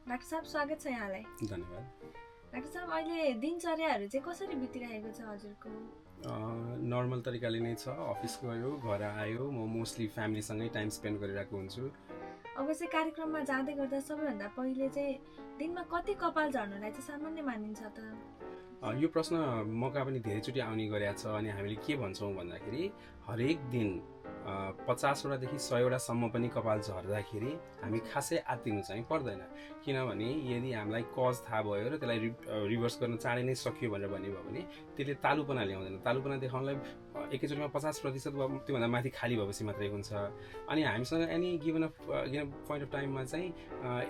Doctor साहब स्वागत छ यहाँलाई। धन्यवाद। डाक्टर साहब अहिले दिनचर्याहरू चाहिँ कसरी बितिरहेको छ हजुरको? नर्मल तरिकाले नै छ। अफिस गयो, घर आयो, म मोस्टली फ्यामिलीसँगै टाइम स्पेन्ड गरिरहेको हुन्छु। अब चाहिँ कार्यक्रममा जाँदै गर्दा सबैभन्दा पहिले चाहिँ दिनमा कति कपाल झर्नुलाई चाहिँ सामान्य मानिन्छ त? यो प्रश्न मका पनि धेरैचोटि आउने गरेको छ अनि हामीले के भन्छौँ भन्दाखेरि हरेक दिन 50वटादेखि 100वटासम्म पनि कपाल झर्दाखेरि हामी खासै आत्तिनु चाहिँ पर्दैन। किनभने यदि हामीलाई कज थाहा भयो र त्यसलाई रिभर्स गर्न चाँडै नै सकियो भनेर भन्नुभयो भने त्यसले तालुपना ल्याउँदैन। तालुपना देखाउनलाई एकैचोटिमा 50% वा त्योभन्दा माथि खाली भएपछि मात्रै हुन्छ। अनि हामीसँग एनी गिभन पोइन्ट अफ टाइममा चाहिँ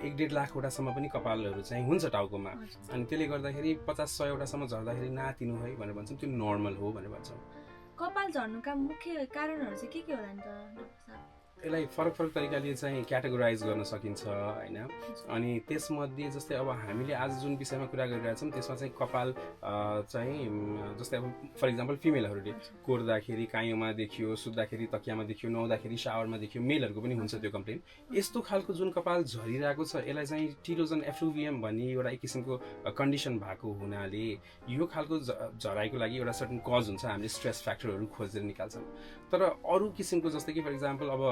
1-1.5 लाखवटासम्म पनि कपालहरू चाहिँ हुन्छ टाउकोमा। अनि त्यसले गर्दाखेरि 50-100वटासम्म झर्दाखेरि नातिनु है भनेर भन्छौँ, त्यो नर्मल हो भनेर भन्छौँ। कपाल झर्नुका मुख्य कारणहरू चाहिँ के होला नि त डाक्टर साहब? यसलाई फरक तरिकाले चाहिँ क्याटेगोराइज गर्न सकिन्छ हैन। अनि त्यसमध्ये जस्तै अब हामीले आज जुन विषयमा कुरा गरिरहेछौँ त्यसमा चाहिँ कपाल चाहिँ जस्तै अब फर इक्जाम्पल फिमेलहरूले कोर्दाखेरि काइयोमा देखियो, सुत्दाखेरि तकियामा देखियो, नुहाउँदाखेरि सावरमा देखियो, मेलहरूको पनि हुन्छ त्यो कम्प्लेन। यस्तो खालको जुन कपाल झरिरहेको छ यसलाई चाहिँ टिलोजन एफ्लुभियम भन्ने एउटा एक किसिमको कन्डिसन भएको हुनाले यो खालको झराइको लागि एउटा सर्टन कज हुन्छ। हामीले स्ट्रेस फ्याक्टरहरू खोजेर निकाल्छौँ। तर अरू किसिमको जस्तै कि फर इक्जाम्पल अब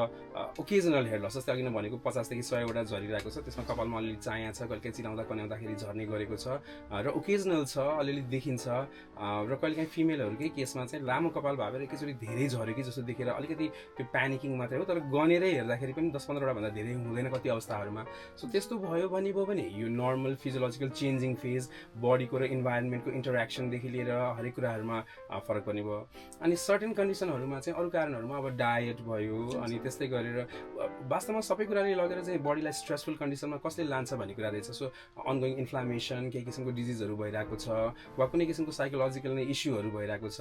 ओकेजनल हेयर लस, जस्तै अघि नै भनेको 50देखि 100वटा झरिरहेको छ, त्यसमा कपालमा अलिअलि चाया छ, कहिले चिलाउँदा कन्याउँदाखेरि झर्ने गरेको छ र ओकेजनल छ, अलिअलि देखिन्छ। र कहिलेकाहीँ फिमेलहरूकै केसमा चाहिँ लामो कपाल भएर एकैचोटि धेरै झऱ्यो कि जस्तो देखेर अलिकति त्यो प्यानिकिङ मात्रै हो, तर गनेरै हेर्दाखेरि पनि 10-15वटा भन्दा धेरै हुँदैन कति अवस्थाहरूमा। सो त्यस्तो भयो भने यो नर्मल फिजियोलोजिकल चेन्जिङ फेज, बडीको र इन्भाइरोमेन्टको इन्टरेक्सनदेखि लिएर हरेक कुराहरूमा फरक पर्ने भयो। अनि सर्टेन कन्डिसनहरूमा चाहिँ अरू कारणहरूमा अब डायट भयो, अनि त्यस्तै गरेर वास्तवमा सबै कुराले लगेर चाहिँ बडीलाई स्ट्रेसफुल कन्डिसनमा कसले लान्छ भन्ने कुरा रहेछ। सो अनगोइङ इन्फ्लामेसन, केही किसिमको डिजिजहरू भइरहेको छ वा कुनै किसिमको साइकोलोजिकल नै इस्युहरू भइरहेको छ,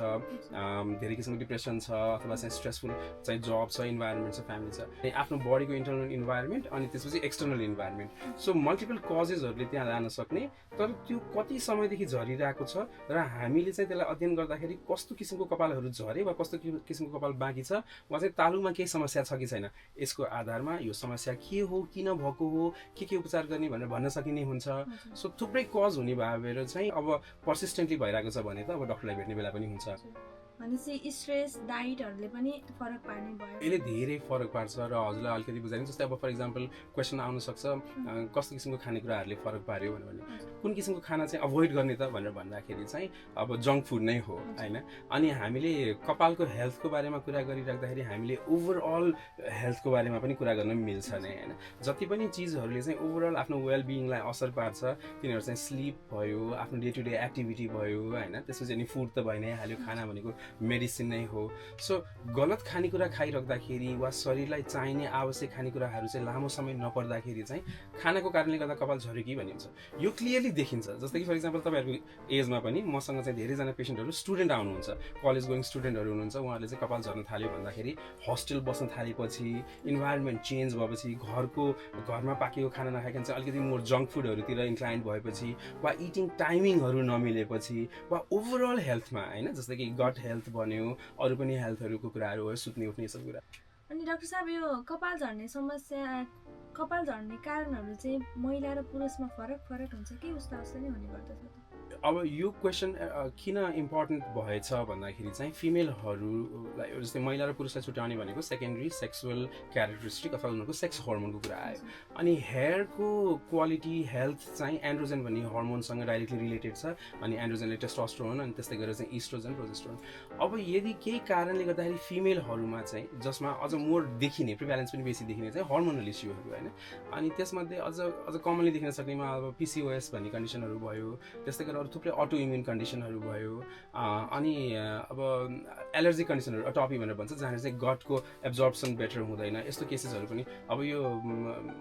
धेरै किसिमको डिप्रेसन छ अथवा चाहिँ स्ट्रेसफुल चाहिँ जब छ, इन्भाइरोमेन्ट छ, फ्यामिली छ, आफ्नो बडीको इन्टरनल इन्भाइरोमेन्ट अनि त्यसपछि एक्सटर्नल इन्भाइरोमेन्ट। सो मल्टिपल कजेसहरूले त्यहाँ लान सक्ने, तर त्यो कति समयदेखि झरिरहेको छ र हामीले चाहिँ त्यसलाई अध्ययन गर्दाखेरि कस्तो किसिमको कपालहरू झरे वा कस्तो किसिमको कपाल बाँकी छ वा चाहिँ तालुमा केही समस्या छ कि छैन, यसको आधारमा यो समस्या के हो, किन भएको हो, के उपचार गर्ने भनेर भन्न सकिने हुन्छ। सो थुप्रै कज हुने भएर चाहिँ अब पर्सिस्टेन्टली भइरहेको छ भने त अब डक्टरलाई भेट्ने बेला पनि हुन्छ। भनेपछि स्ट्रेस, डाइटहरूले पनि फरक पार्ने भयो? यसले धेरै फरक पार्छ र हजुरलाई अलिकति बुझाइदिनु। जस्तै अब फर इक्जाम्पल क्वेसन आउन सक्छ कस्तो किसिमको खानेकुराहरूले फरक पार्यो भने कुन किसिमको खाना चाहिँ अभोइड गर्ने त भनेर भन्दाखेरि चाहिँ अब जङ्क फुड नै हो हैन। अनि हामीले कपालको हेल्थको बारेमा कुरा गरिराख्दाखेरि हामीले ओभरअल हेल्थको बारेमा पनि कुरा गर्न मिल्छ नै हैन। जति पनि चिजहरूले चाहिँ ओभरअल आफ्नो वेलबिङलाई असर पार्छ तिनीहरू चाहिँ स्लिप भयो, आफ्नो डे टु डे एक्टिभिटी भयो हैन, त्यसपछि अनि फुड त भइ नै हाल्यो, खाना भनेको मेडिसिन नै हो। सो गलत खानेकुरा खाइराख्दाखेरि वा शरीरलाई चाहिने आवश्यक खानेकुराहरू चाहिँ लामो समय नपर्दाखेरि चाहिँ खानाको कारणले गर्दा कपाल झऱ्यो कि भन्ने हुन्छ। यो क्लियरली देखिन्छ। जस्तै कि फर इक्जाम्पल तपाईँहरूको एजमा पनि मसँग चाहिँ धेरैजना पेसेन्टहरू स्टुडेन्ट आउनुहुन्छ, कलेज गोइङ स्टुडेन्टहरू हुनुहुन्छ, उहाँहरूले चाहिँ कपाल झर्न थाल्यो भन्दाखेरि होस्टेल बस्न थालेपछि, इन्भाइरोमेन्ट चेन्ज भएपछि, घरमा पाकेको खाना नखाइकन चाहिँ अलिकति मोर जङ्क फुडहरूतिर इन्क्लाइन्ड भएपछि वा इटिङ टाइमिङहरू नमिलेपछि वा ओभरअल हेल्थमा हैन, जस्तै कि गट हेल्थ भन्यो, अरू पनि हेल्थहरूको कुराहरू हो, सुत्ने उठ्ने सब कुरा। अनि डाक्टर साहब यो कपाल झर्ने कारणहरू चाहिँ महिला र पुरुषमा फरक हुन्छ कि उस्ता नै हुने गर्दछ? अब यो क्वेसन किन इम्पोर्टेन्ट भएछ भन्दाखेरि चाहिँ फिमेलहरूलाई जस्तै महिला र पुरुषलाई छुट्याउने भनेको सेकेन्डरी सेक्सुअल क्यारेक्टरिस्टिक अथवा उनीहरूको सेक्स हर्मोनको कुरा आयो। अनि हेयरको क्वालिटी हेल्थ चाहिँ एन्ड्रोजन भन्ने हर्मोनसँग डाइरेक्टली रिलेटेड छ। अनि एन्ड्रोजनले टेस्टोस्टेरोन अनि त्यस्तै गरेर चाहिँ इस्ट्रोजन, प्रोजेस्टेरोन। अब यदि केही कारणले गर्दाखेरि फिमेलहरूमा चाहिँ जसमा अझ मोर देखिने प्रिभ्यालेन्स पनि बेसी देखिने चाहिँ हर्मोनल इस्युहरू होइन। अनि त्यसमध्ये अझ कमनली देखिन सक्नेमा अब PCOS भन्ने कन्डिसनहरू भयो, त्यस्तै गरेर थुप्रै अटो इम्युन कन्डिसनहरू भयो, अनि अब एलर्जी कन्डिसनहरू अटोपी भनेर भन्छ जहाँ चाहिँ गटको एब्जर्प्सन बेटर हुँदैन, यस्तो केसेसहरू पनि अब यो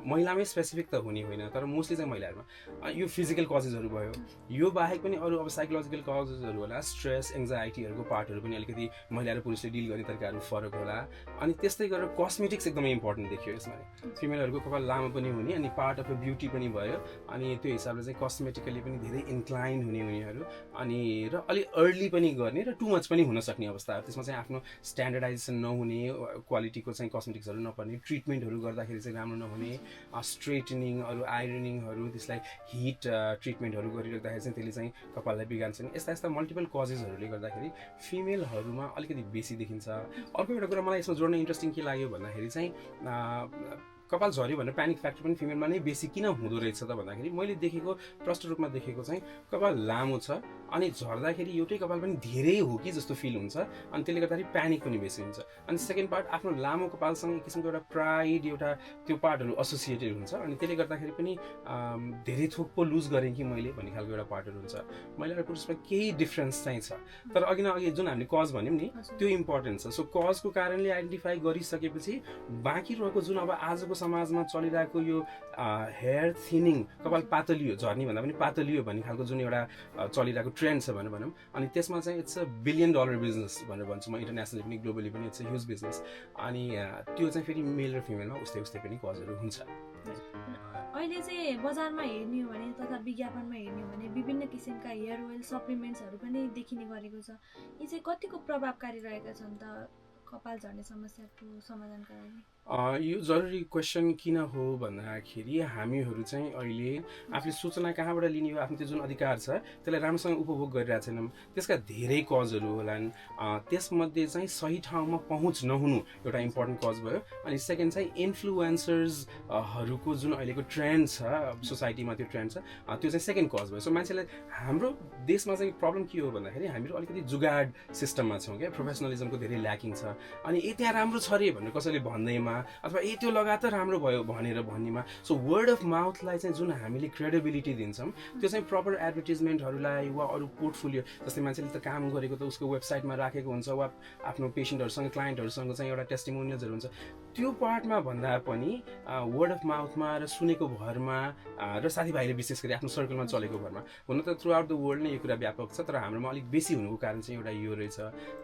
महिलामै स्पेसिफिक त हुने होइन तर मोस्टली चाहिँ महिलाहरूमा यो फिजिकल कजेसहरू भयो। यो बाहेक पनि अरू अब साइकोलोजिकल कजेसहरू होला, स्ट्रेस एङ्जाइटीहरूको पार्टहरू पनि अलिकति महिला र पुरुषले डिल गर्ने तरिकाहरू फरक होला। अनि त्यस्तै गरेर कस्मेटिक्स एकदमै इम्पोर्टेन्ट देखियो यसमा। फिमेलहरूको कपाल लामो पनि हुने अनि पार्ट अफ ब्युटी पनि भयो, अनि त्यो हिसाबले चाहिँ कस्मेटिकली पनि धेरै इन्क्लाइन हुने उनीहरू अनि र अलि अर्ली पनि गर्ने र टु मच पनि हुन सक्ने अवस्था त्यसमा चाहिँ आफ्नो स्ट्यान्डर्डाइजेसन नहुने क्वालिटीको चाहिँ कस्मेटिक्सहरू नपर्ने ट्रिटमेन्टहरू गर्दाखेरि चाहिँ राम्रो नहुने स्ट्रेटनिङ अरू आइरनिङहरू त्यसलाई हिट ट्रिटमेन्टहरू गरिराख्दाखेरि चाहिँ त्यसले चाहिँ कपाललाई बिगार्छ नि यस्ता यस्ता मल्टिपल कजेसहरूले गर्दाखेरि फिमेलहरूमा अलिकति बेसी देखिन्छ अर्को एउटा कुरा मलाई यसमा जोड्न इन्ट्रेस्टिङ के लाग्यो भन्दाखेरि चाहिँ कपाल झऱ्यो भनेर प्यानिक फ्याक्टर पनि फिमेलमा नै बेसी किन हुँदो रहेछ त भन्दाखेरि मैले देखेको प्रष्ट रूपमा देखेको चाहिँ कपाल लामो छ अनि झर्दाखेरि एउटै कपाल पनि धेरै हो कि जस्तो फिल हुन्छ अनि त्यसले गर्दाखेरि प्यानिक पनि बेसी हुन्छ अनि सेकेन्ड पार्ट आफ्नो लामो कपालसँग एक किसिमको एउटा प्राइड एउटा त्यो पार्टहरू एसोसिएटेड हुन्छ अनि त्यसले गर्दाखेरि पनि धेरै थोक पो लुज गरेँ कि मैले भन्ने खालको एउटा पार्टहरू हुन्छ महिला र पुरुषमा केही डिफ्रेन्स चाहिँ छ तर अघि न अघि जुन हामीले कज भन्यौँ नि त्यो इम्पोर्टेन्ट छ सो कजको कारणले आइडेन्टिफाई गरिसकेपछि बाँकी रहेको जुन अब आजको समाजमा चलिरहेको यो हेयर थिनिङ कपाल पातलियो झर्ने भन्दा पनि पातलियो भन्ने खालको जुन एउटा चलिरहेको ट्रेन्ड छ भनेर भनौँ अनि त्यसमा चाहिँ इट्स अ $1 बिलियन बिजनेस भनेर भन्छु म इन्टरनेसनली पनि ग्लोबली पनि इट्स अ ह्युज बिजनेस अनि त्यो चाहिँ फेरि मेल र फिमेलमा उस्तै उस्तै पनि कजहरू हुन्छ अहिले चाहिँ बजारमा हेर्ने हो भने तथा विज्ञापनमा हेर्ने हो भने विभिन्न किसिमका हेयर ओइल सप्लिमेन्ट्सहरू पनि देखिने गरेको छ यी चाहिँ कतिको प्रभावकारी रहेका छन् त कपाल झर्ने समस्याको समाधानका लागि यो जरुरी क्वेसन किन हो भन्दाखेरि हामीहरू चाहिँ अहिले आफूले सूचना कहाँबाट लिने हो आफ्नो त्यो जुन अधिकार छ त्यसलाई राम्रोसँग उपभोग गरिरहेको छैनौँ त्यसका धेरै कजहरू होलान् त्यसमध्ये चाहिँ सही ठाउँमा पहुँच नहुनु एउटा इम्पोर्टेन्ट कज भयो अनि सेकेन्ड चाहिँ इन्फ्लुएन्सर्सहरूको जुन अहिलेको ट्रेन्ड छ सोसाइटीमा त्यो ट्रेन्ड छ त्यो चाहिँ सेकेन्ड कज भयो सो मान्छेलाई हाम्रो देशमा चाहिँ प्रब्लम के हो भन्दाखेरि हामीहरू अलिकति जुगाड सिस्टममा छौँ क्या प्रोफेसनलिजमको धेरै ल्याकिङ छ अनि त्यहाँ राम्रो छ अरे भनेर कसैले भन्दैमा अथवा त्यो लगातार राम्रो भयो भनेर भन्नेमा सो वर्ड अफ माउथलाई चाहिँ जुन हामीले क्रेडिबिलिटी दिन्छौँ त्यो चाहिँ प्रपर एडभर्टिजमेन्टहरूलाई वा अरू पोर्टफोलियो जस्तै मान्छेले त काम गरेको त उसको वेबसाइटमा राखेको हुन्छ वा आफ्नो पेसेन्टहरूसँग क्लाइन्टहरूसँग चाहिँ एउटा टेस्टिमोनियल्सहरू हुन्छ त्यो पार्टमा भन्दा पनि वर्ड अफ माउथमा र सुनेको भरमा र साथीभाइले विशेष गरी आफ्नो सर्कलमा चलेको भरमा हुन त थ्रु आउट द वर्ल्ड नै यो कुरा व्यापक छ तर हाम्रोमा अलिक बेसी हुनुको कारण चाहिँ एउटा यो रहेछ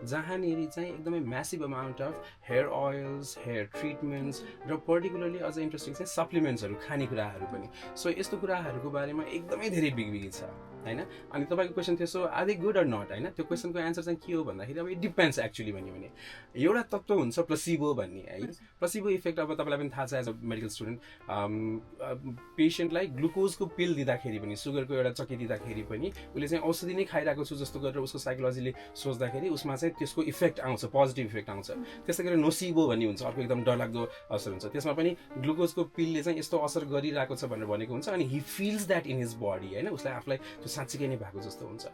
जहाँनिर चाहिँ एकदमै massive amount of hair oils hair treatments र पर्टिकुलरली अझ इन्ट्रेस्टिङ चाहिँ सप्लिमेन्ट्सहरू खानेकुराहरू पनि सो यस्तो कुराहरूको बारेमा एकदमै धेरै बिगबिगी छ होइन अनि तपाईँको क्वेसन थियो so are they good or not होइन त्यो क्वेसनको एन्सर चाहिँ के हो भन्दाखेरि अब इट डिपेन्ड्स एक्चुली भन्यो भने एउटा तत्त्व हुन्छ प्लसिबो भन्ने है प्लसिबो इफेक्ट अब तपाईँलाई पनि थाहा छ एज अ मेडिकल स्टुडेन्ट पेसेन्टलाई ग्लुकोजको पिल दिँदाखेरि पनि सुगरको एउटा चक्की दिँदाखेरि पनि उसले चाहिँ औषधि नै खाइरहेको छु जस्तो गरेर उसको साइकोलोजीले सोच्दाखेरि उसमा चाहिँ त्यसको इफेक्ट आउँछ पोजिटिभ इफेक्ट आउँछ त्यस्तै गरी नोसिबो भन्ने हुन्छ अर्को एकदम डरलाग्दो असर हुन्छ त्यसमा पनि ग्लुकोजको पिलले चाहिँ यस्तो असर गरिरहेको छ भनेर भनेको हुन्छ अनि he feels that in his body होइन उसलाई आफूलाई त्यो साँच्चीकै नै भएको जस्तो हुन्छ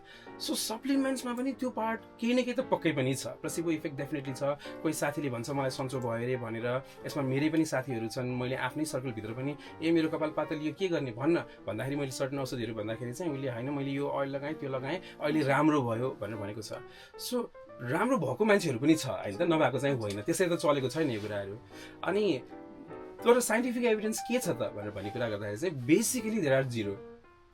सो सप्लिमेन्ट्समा पनि त्यो पार्ट केही न केही त पक्कै पनि छ प्लसिबो इफेक्ट डेफिनेटली छ कोही साथीले भन्छ मलाई सन्चो भयो अरे भनेर यसमा मेरै पनि साथीहरू छन् मैले आफ्नै सर्कलभित्र पनि मेरो कपाल पातलियो के गर्ने भन्न भन्दाखेरि मैले सर्टन औषधिहरू भन्दाखेरि चाहिँ उसले होइन मैले यो ओइल लगाएँ त्यो लगाएँ अहिले राम्रो भयो भनेर भनेको छ सो राम्रो भएको मान्छेहरू पनि छ होइन त नभएको चाहिँ होइन त्यसै त चलेको छैन यो कुराहरू अनि तर साइन्टिफिक एभिडेन्स के छ त भनेर भन्ने कुरा गर्दाखेरि चाहिँ बेसिकली देयर आर 0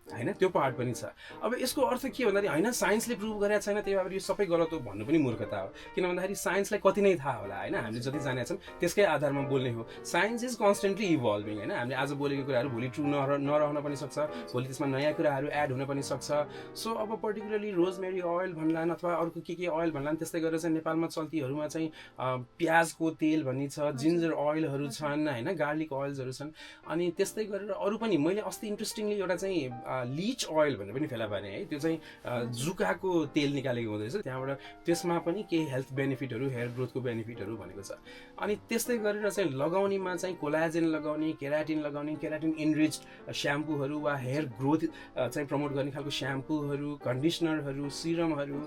होइन त्यो पार्ट पनि छ अब यसको अर्थ के भन्दाखेरि होइन साइन्सले प्रुभ गरेको छैन त्यही भएर यो सबै गलत हो भन्नु पनि मूर्खता हो किन भन्दाखेरि साइन्सलाई कति नै थाहा होला होइन हामीले जति जानेका छौँ त्यसकै आधारमा बोल्ने हो साइन्स इज कन्सटेन्टली इभल्भिङ होइन हामीले आज बोलेको कुराहरू भोलि ट्रु नरहन पनि सक्छ भोलि त्यसमा नयाँ कुराहरू एड हुन पनि सक्छ सो अब पर्टिकुलरली रोजमेरी ओइल भन्लान् अथवा अर्को के ओइल भन्लान् त्यस्तै गरेर चाहिँ नेपालमा चल्तीहरूमा चाहिँ प्याजको तेल भन्ने छ जिन्जर ओइलहरू छन् होइन गार्लिक ओइल्सहरू छन् अनि त्यस्तै गरेर अरू पनि मैले अस्ति इन्ट्रेस्टिङली एउटा चाहिँ लिच ओइल भनेर पनि फेला पारेँ है त्यो चाहिँ जुकाको तेल निकालेको हुँदो रहेछ त्यहाँबाट त्यसमा पनि केही हेल्थ बेनिफिटहरू हेयर ग्रोथको बेनिफिटहरू भनेको छ अनि त्यस्तै गरेर चाहिँ लगाउनेमा चाहिँ कोलाजेन लगाउने केराटिन इनरिच्ड स्याम्पूहरू वा हेयर ग्रोथ चाहिँ प्रमोट गर्ने खालको स्याम्पूहरू कन्डिसनरहरू सिरमहरू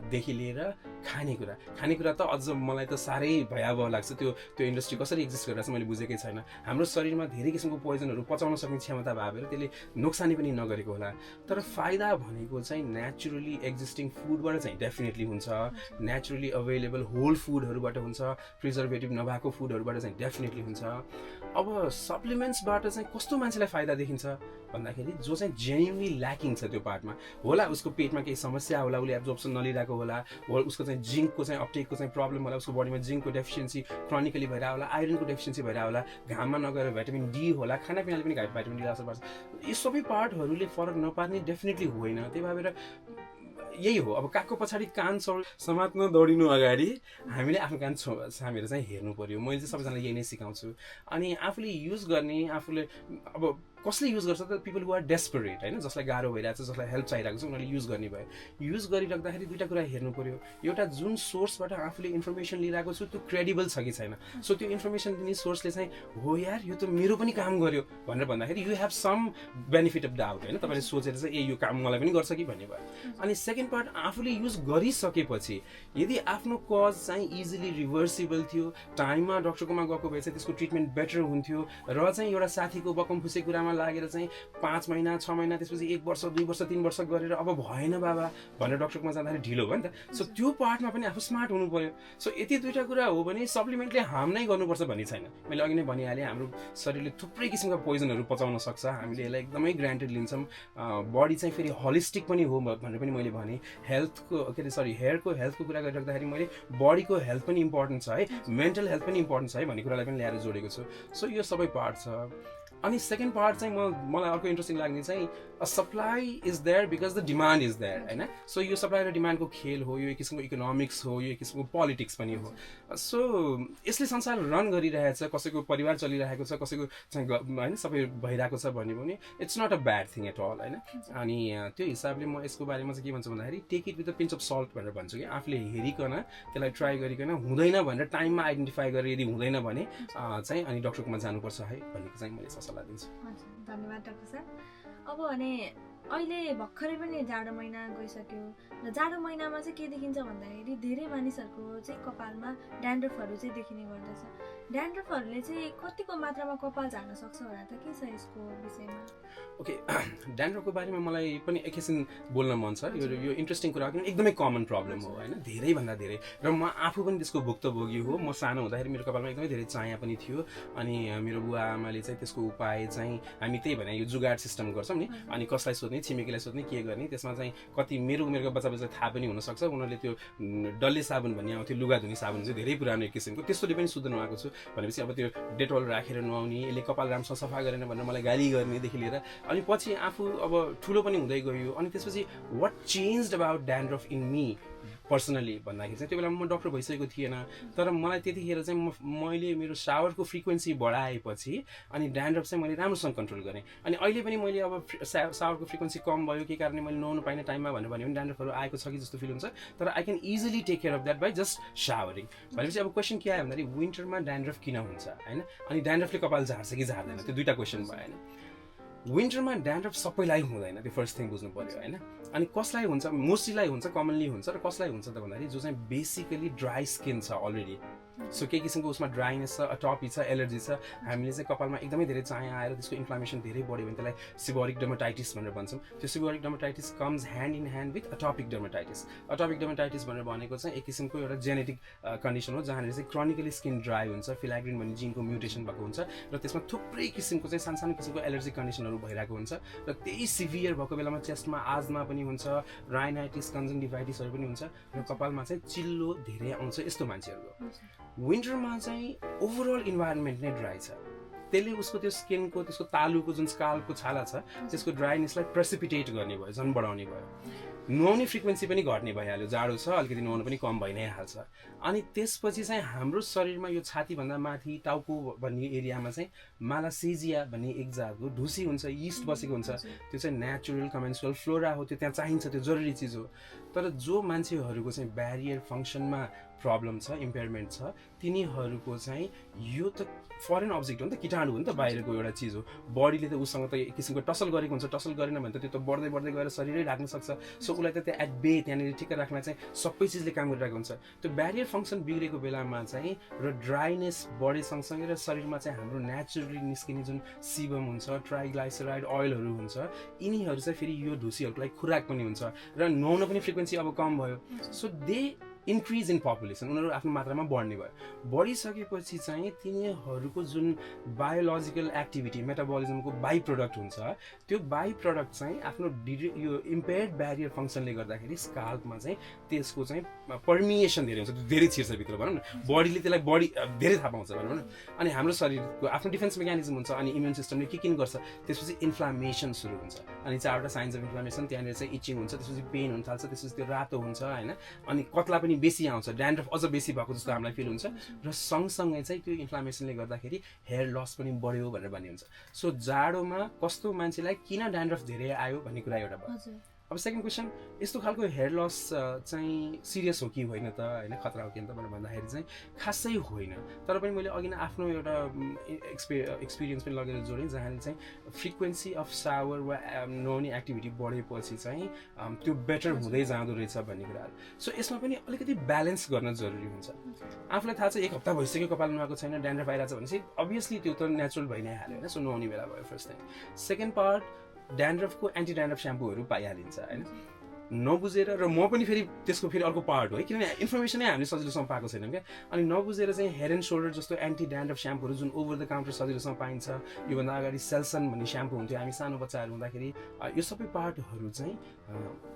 देखि लिएर खानेकुरा त अझ मलाई त साह्रै भयावह लाग्छ त्यो इन्डस्ट्री कसरी एक्जिस्ट गरिरहेको छ मैले बुझेकै छैन हाम्रो शरीरमा धेरै किसिमको पोइजनहरू पचाउन सक्ने क्षमता भएर त्यसले नोक्सानी पनि नगरेको होला तर फाइदा भनेको चाहिँ नेचुरली एक्जिस्टिङ फुडबाट चाहिँ डेफिनेटली हुन्छ नेचुरली अभाइलेबल होल फुडहरूबाट हुन्छ प्रिजर्भेटिभ नभएको फुडहरूबाट चाहिँ डेफिनेटली हुन्छ अब सप्लिमेन्ट्सबाट चाहिँ कस्तो मान्छेलाई फाइदा देखिन्छ भन्दाखेरि जो चाहिँ जेन्युनली ल्याकिङ छ त्यो पार्टमा होला उसको पेटमा केही समस्या होला उसले एब्जर्प्सन नलिरहेको होला उसको चाहिँ जिङ्कको चाहिँ अपटेकको चाहिँ प्रब्लम होला उसको बडीमा जिङ्कको डेफिसियन्सी क्रोनिकली भइरहेको होला आइरनको डेफिसियन्सी भइरहेको होला घाममा नगएर भिटामिन डी होला खानापिनाले पनि भिटामिन डी असर पर्छ यी सबै पार्टहरू प्रभावहरूले फरक नपार्ने डेफिनेटली होइन। त्यही भएर यही हो, अब कागको पछाडि कान समात्न दौडिनु अगाडि हामीले आफ्नो कान सामेर चाहिँ हेर्नु पर्यो। मैले चाहिँ सबैजनालाई यही नै सिकाउँछु। अनि आफूले युज गर्ने, आफूले अब कसले युज गर्छ त, पिपल हु आर डेस्परेट होइन, जसलाई गाह्रो भइरहेको छ, जसलाई हेल्प चाहिरहेको छ, उनीहरूले युज गर्ने भयो। युज गरिराख्दाखेरि दुईवटा कुरा हेर्नु पर्यो। एउटा, जुन सोर्सबाट आफूले इन्फर्मेसन लिइरहेको छु त्यो क्रेडिबल छ कि छैन। सो त्यो इन्फर्मेसन दिने सोर्सले चाहिँ हो यार यो त मेरो पनि काम गर्यो भनेर भन्दाखेरि you have some benefit of doubt होइन, तपाईँले सोचेर चाहिँ ए यो काम मलाई पनि गर्छ कि भन्ने भयो। अनि सेकेन्ड पार्ट, आफूले युज गरिसकेपछि यदि आफ्नो कज चाहिँ इजिली रिभर्सिबल थियो, टाइममा डक्टरकोमा गएको भए चाहिँ त्यसको ट्रिटमेन्ट बेटर हुन्थ्यो, र चाहिँ एउटा साथीको बकम फुसे कुरामा लागेर चाहिँ 5 महिना 6 महिना त्यसपछि 1 वर्ष 2 वर्ष 3 वर्ष गरेर अब भएन बाबा भनेर डक्टरकोमा जाँदाखेरि ढिलो भयो नि त। सो त्यो पार्टमा पनि आफू स्मार्ट हुनु पर्यो। सो यति दुईवटा कुरा हो भने सप्लिमेन्टले हार्म नै गर्नुपर्छ भन्ने छैन। मैले अघि नै भनिहालेँ, हाम्रो शरीरले थुप्रै किसिमका पोइजनहरू पचाउन सक्छ, हामीले यसलाई एकदमै ग्रान्टेड लिन्छौँ। बडी चाहिँ फेरि होलिस्टिक पनि हो भनेर पनि मैले भने। हेयरको हेल्थको कुरा गरिराख्दाखेरि मैले बडीको हेल्थ पनि इम्पोर्टेन्ट छ है, मेन्टल हेल्थ पनि इम्पोर्टेन्ट छ है भन्ने कुरालाई पनि ल्याएर जोडेको छु। सो यो सबै पार्ट छ। अनि सेकेन्ड पार्ट चाहिँ मलाई अर्को इन्ट्रेस्टिङ लाग्ने चाहिँ a supply is there because the demand is there होइन। सो यो सप्लाई र डिमान्डको खेल हो, यो एक किसिमको इकोनोमिक्स हो, यो एक किसिमको पोलिटिक्स पनि हो। सो यसले संसार रन गरिरहेछ, कसैको परिवार चलिरहेको छ, कसैको चाहिँ होइन सबै भइरहेको छ भन्यो भने it's not a bad thing at all होइन। अनि त्यो हिसाबले म यसको बारेमा चाहिँ के भन्छु भन्दाखेरि take it with a pinch of salt भनेर भन्छु कि आफूले हेरिकन त्यसलाई ट्राई गरिकन हुँदैन भनेर टाइममा आइडेन्टिफाई गरेर यदि हुँदैन भने चाहिँ अनि डक्टरकोमा जानुपर्छ है भन्ने चाहिँ मैले सल्लाह दिन्छु। धन्यवाद डाक्टर साहब। अब भने अहिले भर्खरै पनि जाडो महिना गइसक्यो र जाडो महिनामा चाहिँ के देखिन्छ भन्दाखेरि धेरै मानिसहरूको चाहिँ कपालमा ड्यान्ड्रफहरू चाहिँ देखिने गर्दछ। ड्यान्ड्रफहरूले चाहिँ कतिको मात्रामा कपाल झार्न सक्छ होला त, के छ यसको विषयमा? ओके, ड्यान्ड्रफको बारेमा मलाई पनि एकैछिन बोल्न मन छ। यो इन्ट्रेस्टिङ कुरा हो, एकदमै कमन प्रब्लम हो होइन, धेरैभन्दा धेरै। र म आफू पनि त्यसको भुक्तभोगी हो। म सानो हुँदाखेरि मेरो कपालमा एकदमै धेरै चाया पनि थियो। अनि मेरो बुवा आमाले चाहिँ त्यसको उपाय चाहिँ हामी त्यही भने यो जुगाड सिस्टम गर्छौँ नि, अनि कसलाई सोध्ने, छिमेकीलाई सोध्ने, के गर्ने, त्यसमा चाहिँ कति मेरो उमेरको बच्चा थाहा पनि हुनसक्छ। उनीहरूले त्यो डल्ले साबुन भन्ने आउँथ्यो, लुगा धुने साबुन चाहिँ धेरै पुरानो एक किसिमको, त्यस्तोले पनि सुध्नु आएको छु भनेपछि अब त्यो डेटोल राखेर नुहाउने, यसले कपाल राम्रोसँग सफा गरेन भनेर मलाई गाली गर्नेदेखि लिएर अनि पछि आफू अब ठुलो पनि हुँदै गयो। अनि त्यसपछि what changed about dandruff in me personally भन्दाखेरि चाहिँ त्यो बेला म डक्टर भइसकेको थिएन, तर मलाई त्यतिखेर चाहिँ मैले मेरो सावरको फ्रिक्वेन्सी बढाएपछि अनि ड्यान्ड्रफ चाहिँ मैले राम्रोसँग कन्ट्रोल गरेँ। अनि अहिले पनि मैले अब सावरको फ्रिक्वेन्सी कम भयो, के कारणले मैले नुहाउनु पाइनँ टाइममा भनेर भन्यो भने ड्यान्ड्रफहरू आएको छ कि जस्तो फिल हुन्छ, तर I can easily take care of that by just showering. भनेपछि अब क्वेसन के आयो भन्दाखेरि विन्टरमा ड्यान्ड्रफ किन हुन्छ होइन, अनि ड्यान्ड्रफले कपाल झार्छ कि झार्दैन, त्यो दुईवटा क्वेसन भयो होइन। विन्टरमा ड्यान्ड्रफ सबैलाई हुँदैन, त्यो फर्स्ट थिङ बुझ्नु पर्यो होइन। अनि कसलाई हुन्छ, मोस्टलीलाई हुन्छ, कमनली हुन्छ, र कसलाई हुन्छ त भन्दाखेरि जो चाहिँ बेसिकली ड्राई स्किन छ अलरेडी, सो केही किसिमको उसमा ड्राइनेस छ, अटोपी छ, एलर्जी छ, हामीले चाहिँ कपालमा एकदमै धेरै चाया आएर त्यसको इन्फ्लामेसन धेरै बढ्यो भने त्यसलाई सिबोरिक डर्माटाइटिस भनेर भन्छौँ। त्यो seborrhoeic dermatitis comes hand in hand with atopic dermatitis. Atopic dermatitis भनेर भनेको चाहिँ एक किसिमको एउटा जेनेटिक कन्डिसन हो जहाँनिर चाहिँ क्रोनिकली स्किन ड्राई हुन्छ, फिलाग्रिन भन्ने जिनको म्युटेसन भएको हुन्छ, र त्यसमा थुप्रै किसिमको चाहिँ सानो सानो किसिमको एलर्जी कन्डिसनहरू भइरहेको हुन्छ, र त्यही सिभियर भएको बेलामा चेस्टमा आजमा पनि हुन्छ, राइनाइटिस, कन्जन्टिभाइटिसहरू पनि हुन्छ, र कपालमा चाहिँ चिल्लो धेरै आउँछ यस्तो मान्छेहरूको। विन्टरमा चाहिँ ओभरअल इन्भाइरोमेन्ट नै ड्राई छ, त्यसले उसको त्यो स्किनको त्यसको तालुको जुन स्काल्पको छाला छ त्यसको ड्राइनेसलाई प्रेसिपिटेट गर्ने भयो, झन् बढाउने भयो। नुहाउने फ्रिक्वेन्सी पनि घट्ने भइहाल्यो, जाडो छ अलिकति नुहाउनु पनि कम भइ नै हाल्छ। अनि त्यसपछि चाहिँ हाम्रो शरीरमा यो छातीभन्दा माथि टाउको भन्ने एरियामा चाहिँ मालासेजिया भन्ने एक जातको ढुसी हुन्छ, यिस्ट बसेको हुन्छ, त्यो चाहिँ नेचुरल कमेन्सुरल फ्लोरा हो, त्यो त्यहाँ चाहिन्छ, त्यो जरुरी चिज हो। तर जो मान्छेहरूको चाहिँ ब्यारियर फङ्सनमा प्रब्लम छ, इम्पेयरमेन्ट छ, तिनीहरूको चाहिँ यो त फरेन अब्जेक्ट हो नि त, कीटाणु हो नि त, बाहिरको एउटा चिज हो। बडीले त उसँग त एक किसिमको टसल गरेको हुन्छ, टसल गरेन भने त त्यो त बढ्दै बढ्दै गएर शरीरै ढाक्न सक्छ। सो उसलाई त त्यो एट बे त्यहाँनिर ठिक्क राख्न चाहिँ सबै चिजले काम गरिरहेको हुन्छ। त्यो ब्यारियर फङ्सन बिग्रेको बेलामा चाहिँ र ड्राइनेस बढे सँगसँगै र शरीरमा चाहिँ हाम्रो नेचुरली निस्किने जुन सिबम हुन्छ, ट्राइग्लाइसराइड अइलहरू हुन्छ, यिनीहरू चाहिँ फेरि यो ढुसीहरूको लागि खुराक पनि हुन्छ, र नुहाउन पनि फ्रिक्वेन्सी अब कम भयो। So they increase in population, उनीहरू आफ्नो मात्रामा बढ्ने भयो। बढिसकेपछि चाहिँ तिनीहरूको जुन बायोलोजिकल एक्टिभिटी मेटाबोलिजमको बाई प्रडक्ट हुन्छ, त्यो बाई प्रडक्ट चाहिँ आफ्नो यो इम्पेयर्ड ब्यारियर फङ्सनले गर्दाखेरि स्काल्पमा चाहिँ त्यसको चाहिँ पर्मिएसन धेरै हुन्छ, त्यो धेरै छिर्छ भित्र भनौँ न, बडीले त्यसलाई बढी धेरै थाहा पाउँछ भनौँ न। अनि हाम्रो शरीरको आफ्नो डिफेन्स मेकानिजम हुन्छ, अनि इम्युन सिस्टमले के किन गर्छ, त्यसपछि इन्फ्लामेसन सुरु हुन्छ, अनि 4वटा साइन्स अफ इन्फ्लामेसन, त्यहाँनिर चाहिँ इचिङ हुन्छ, त्यसपछि पेन हुन थाल्छ, त्यसपछि त्यो रातो हुन्छ होइन, अनि कत्ला पनि बेसी आउँछ, ड्यान्ड्रफ अझ बेसी भएको जस्तो हामीलाई फिल हुन्छ, र सँगसँगै चाहिँ त्यो इन्फ्लामेसनले गर्दाखेरि हेयर लस पनि बढ्यो भनेर भन्ने हुन्छ। सो जाडोमा कस्तो मान्छेलाई किन ड्यान्ड्रफ धेरै आयो भन्ने कुरा एउटा भयो। अब सेकेन्ड क्वेसन, यस्तो खालको हेयर लस चाहिँ सिरियस हो कि होइन त, होइन खतरा हो कि त भनेर भन्दाखेरि चाहिँ खासै होइन। तर पनि मैले अघि नै आफ्नो एउटा एक्सपिरियन्स पनि लगेर जोडेँ, जहाँले चाहिँ फ्रिक्वेन्सी अफ सावर वा नुहाउने एक्टिभिटी बढेपछि चाहिँ त्यो बेटर हुँदै जाँदो रहेछ भन्ने कुराहरू। सो यसमा पनि अलिकति ब्यालेन्स गर्न जरुरी हुन्छ। आफूलाई थाहा छ 1 हप्ता भइसक्यो कपाल नुहाएको छैन, ड्यान्ड्रफ आइरहेको छ भनेपछि अभियसली त्यो त नेचुरल भइ नै हाल्यो होइन, सो नुहाउने बेला भयो फर्स्ट थिङ। सेकेन्ड पार्ट, ड्यान्ड्रफको एन्टी ड्यान्ड्रफ स्याम्पूहरू पाइहालिन्छ होइन, नबुझेर, र म पनि फेरि त्यसको फेरि अर्को पार्ट हो है, किनभने इन्फर्मेसनै हामीले सजिलोसँग पाएको छैनौँ क्या। अनि नबुझेर चाहिँ हेड एन्ड सोल्डर जस्तो एन्टी ड्यान्ड्रफ स्याम्पूहरू जुन ओभर द काउन्टर सजिलोसँग पाइन्छ, योभन्दा अगाडि सेल्सन भन्ने स्याम्पू हुन्थ्यो हामी सानो बच्चाहरू हुँदाखेरि, यो सबै पार्टहरू चाहिँ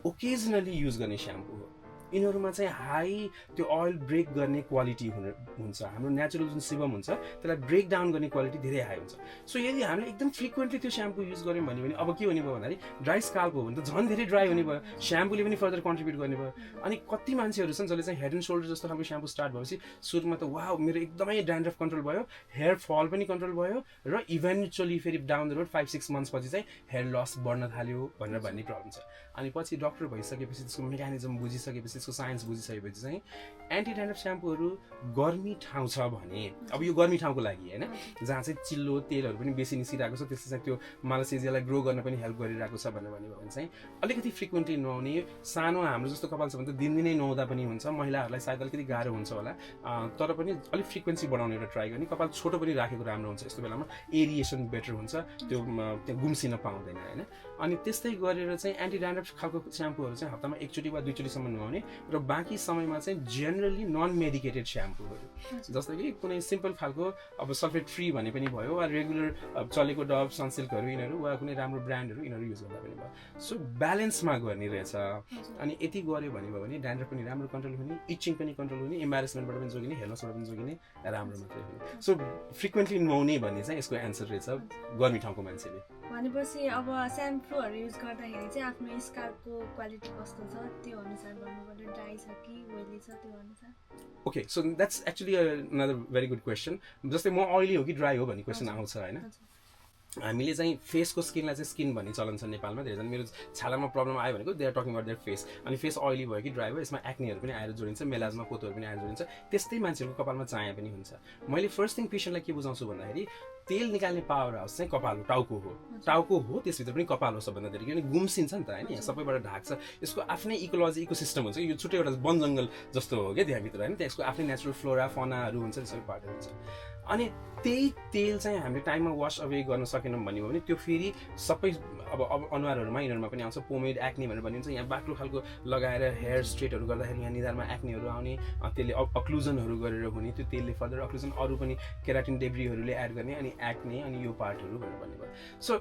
ओकेजनली युज गर्ने स्याम्पू हो। यिनीहरूमा चाहिँ हाई त्यो ओइल ब्रेक गर्ने क्वालिटी हुन्छ, हाम्रो नेचुरल जुन सिबम हुन्छ त्यसलाई ब्रेक डाउन गर्ने क्वालिटी धेरै हाई हुन्छ। सो यदि हामीले एकदम फ्रिक्वेन्टली त्यो स्याम्पू युज गऱ्यौँ भने अब के हुने भयो भन्दाखेरि ड्राई स्काल्प हो भने त झन् धेरै ड्राई हुने भयो, स्याम्पूले पनि फर्दर कन्ट्रिब्युट गर्ने भयो। अनि कति मान्छेहरू छन् जसले चाहिँ हेड एन्ड सोल्डर जस्तो खालको स्याम्पू स्टार्ट भएपछि सुरुमा त वाउ मेरो एकदमै ड्यान्ड्रफ कन्ट्रोल भयो, हेयर फल पनि कन्ट्रोल भयो, र इभेन्चुअली फेरि डाउन द रोड 5-6 मन्थ्स पछि चाहिँ हेयर लस बढ्न थाल्यो भनेर भन्ने प्रब्लम छ। अनि पछि डक्टर भइसकेपछि, त्यसको मेकानिजम बुझिसकेपछि, त्यसको साइन्स बुझिसकेपछि चाहिँ एन्टी ड्यान्ड्रफ स्याम्पूहरू गर्मी ठाउँ छ भने, अब यो गर्मी ठाउँको लागि होइन, जहाँ चाहिँ चिल्लो तेलहरू पनि बेसी निस्किरहेको छ, त्यसले चाहिँ त्यो मालासेजियालाई ग्रो गर्न पनि हेल्प गरिरहेको छ भनेर भन्यो भने चाहिँ अलिकति फ्रिक्वेन्टली नुहाउने। सानो हाम्रो जस्तो कपाल छ भने त दिनदिनै नुहाउँदा पनि हुन्छ, महिलाहरूलाई सायद अलिकति गाह्रो हुन्छ होला, तर पनि अलिक फ्रिक्वेन्सी बढाउने एउटा ट्राई गर्ने। कपाल छोटो पनि राखेको राम्रो हुन्छ, यस्तो बेलामा एरिएसन बेटर हुन्छ, त्यो त्यहाँ गुम्सिन पाउँदैन होइन। अनि त्यस्तै गरेर चाहिँ एन्टी ड्यान्ड्रफ खालको स्याम्पूहरू चाहिँ हप्तामा 1 चोटि वा 2 चोटिसम्म नुहाउने, र बाँकी समयमा चाहिँ जेनरली नन मेडिकेटेड स्याम्पूहरू, जस्तो कि कुनै सिम्पल खालको अब सल्फेट फ्री भने पनि भयो, वा रेगुलर चलेको डभ सनसिल्कहरू यिनीहरू, वा कुनै राम्रो ब्रान्डहरू यिनीहरू युज गर्दा पनि भयो। सो ब्यालेन्समा गर्ने रहेछ। अनि यति गऱ्यो भने ड्यान्ड्रफ पनि राम्रो कन्ट्रोल हुने, इचिङ पनि कन्ट्रोल हुने, इम्बारेसमेन्टबाट पनि जोगिने, हेयर लसबाट पनि जोगिने, राम्रो मात्रै हुने। सो फ्रिक्वेन्टली नुहाउने भन्ने चाहिँ यसको एन्सर रहेछ गर्मी ठाउँको मान्छेले। भनेपछि अब स्याम्पूहरू युज गर्दाखेरि चाहिँ आफ्नो स्काल्पको क्वालिटी कस्तो छ त्यो अनुसार गर्नु पर्यो, ड्राई छ कि ओइली छ त्यो अनुसार। Okay, so that's actually another very good question. जस्तै म ओइली हो कि ड्राई हो भन्ने क्वेसन आउँछ होइन। हामीले चाहिँ फेसको स्किनलाई चाहिँ स्किन भन्ने चलन छ नेपालमा। धेरैजना मेरो छालामा प्रब्लम आयो भनेको they are talking about their face, अनि फेस ओइली भयो कि ड्राई भयो, यसमा एक्नेहरू पनि आएर जोडिन्छ, मेलाजमा पोतोहरू पनि आएर जोडिन्छ, त्यस्तै मान्छेहरूको कपालमा चाया पनि हुन्छ। मैले फर्स्ट थिङ पेसेन्टलाई के बुझाउँछु भन्दाखेरि तेल निकाल्ने पावर हाउस चाहिँ कपाल हो, टाउको हो, त्यसभित्र पनि कपाल हो सबभन्दा धेरै, किनभने गुम्सिन्छ नि त होइन, यहाँ सबैबाट ढाक्छ, यसको आफ्नै इकोलोजी इकोसिस्टम हुन्छ, यो छुट्टै एउटा वन जङ्गल जस्तो हो क्या त्यहाँभित्र होइन, त्यसको आफ्नै नेचुरल फ्लोरा फनाहरू हुन्छ, सबै पार्टहरू हुन्छ। अनि त्यही तेल चाहिँ हामीले टाइममा वास अवे गर्न सकेनौँ भन्यो भने त्यो फेरि सबै अब अनुहारहरूमा यिनीहरूमा पनि आउँछ, पोमेड एक्ने भनेर भनिन्छ, यहाँ बाक्लो खालको लगाएर हेयर स्ट्रेटहरू गर्दाखेरि यहाँ निधारमा एक्नेहरू आउने, त्यसले अक्लुजनहरू गरेर हुने, त्यो तेलले फर्दर अक्लुजन, अरू पनि केराटिन डेब्रीहरूले एड गर्ने, अनि एक्ने, अनि यो पार्टहरू भनेर भन्ने भयो। सो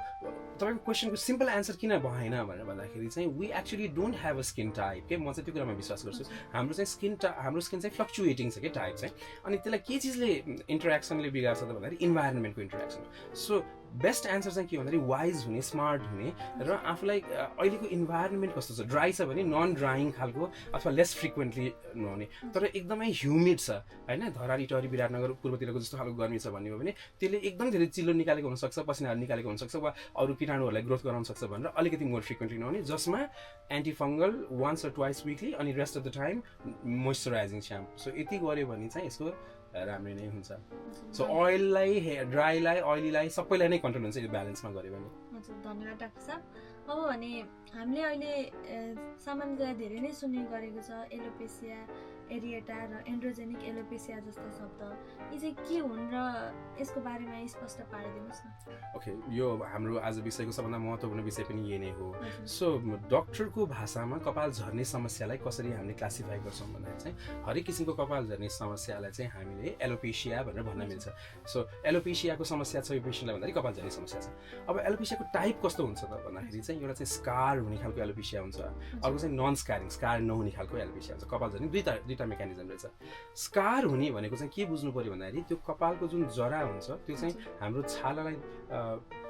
तपाईँको क्वेसनको सिम्पल एन्सर किन भएन भनेर भन्दाखेरि चाहिँ we actually don't have a skin type के, म चाहिँ त्यो कुरामा विश्वास गर्छु। हाम्रो स्किन चाहिँ फ्लक्चुएटिङ छ कि टाइप चाहिँ, अनि त्यसलाई के चिजले इन्टरेक्सनले बिगार्छ त भन्दाखेरि इन्भाइरोमेन्टको इन्टरेक्सन। सो बेस्ट एन्सर चाहिँ के भन्दाखेरि वाइज हुने, स्मार्ट हुने, र आफूलाई अहिलेको इन्भाइरोमेन्ट कस्तो छ, ड्राई छ भने नन ड्राइङ खालको अथवा लेस फ्रिक्वेन्टली नुहाउने, तर एकदमै ह्युमिड छ होइन, धराली टहरी विराटनगर पूर्वतिरको जस्तो खालको गर्मी छ भन्ने हो भने त्यसले एकदम धेरै चिल्लो निकालेको हुनसक्छ, पसिनाहरू निकालेको हुनसक्छ, वा अरू कीटाणुहरूलाई ग्रोथ गराउन सक्छ भनेर अलिकति मोर फ्रिक्वेन्टली नुहाउने, जसमा एन्टिफङ्गल 1 or 2 विकली, अनि rest of the time moisturising shampoo. So यति गऱ्यो भने चाहिँ यसको राम्रै नै हुन्छ। सो ओइललाई, ड्राईलाई, ओइलीलाई सबैलाई नै कन्ट्रोल हुन्छ यो ब्यालेन्समा गऱ्यो भने। हजुर, धन्यवाद डाक्टर साहब। अब भने हामीले अहिले सामान्यतया धेरै नै सुन्ने गरेको छ एलोपेसिया, एरिएटा र एन्ड्रोजेनिक एलोपेसिया जस्ता शब्द यी चाहिँ के हुन् र यसको बारेमा स्पष्ट पारिदिनुहोस् न। ओके, यो हाम्रो आज विषयको सबभन्दा महत्त्वपूर्ण विषय पनि यही नै हो। सो डक्टरको भाषामा कपाल झर्ने समस्यालाई कसरी हामीले क्लासिफाई गर्छौँ भन्दाखेरि चाहिँ हरेक किसिमको कपाल झर्ने समस्यालाई चाहिँ हामीले एलोपेसिया भनेर भन्न मिल्छ। सो एलोपेसियाको समस्या छ यो पेसेन्टलाई भन्दाखेरि कपाल झर्ने समस्या छ। अब एलोपेसियाको टाइप कस्तो हुन्छ त भन्दाखेरि चाहिँ एउटा चाहिँ स्कार हुने खालको एलोपेसिया हुन्छ, अर्को चाहिँ नन स्कारिङ, स्कार नहुने खालको एलोपेसिया हुन्छ। कपाल झर्ने दुईटा मेकानिजम रहेछ। स्कार हुने भनेको चाहिँ के बुझ्नु पर्यो भन्दाखेरि त्यो कपालको जुन जरा हुन्छ त्यो चाहिँ हाम्रो छालालाई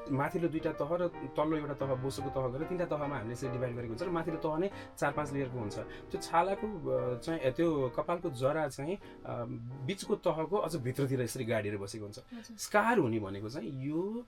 माथिल्लो दुईटा तह र तल्लो एउटा तह बोसोको तह गरेर तिनवटा तहमा हामीले यसरी डिभाइड गरेको हुन्छ र माथिल्लो तह नै 4-5 लेयरको हुन्छ। त्यो छालाको चाहिँ त्यो कपालको जरा चाहिँ बिचको तहको अझ भित्रतिर यसरी गाडिएर बसेको हुन्छ। स्कार हुने भनेको चाहिँ यो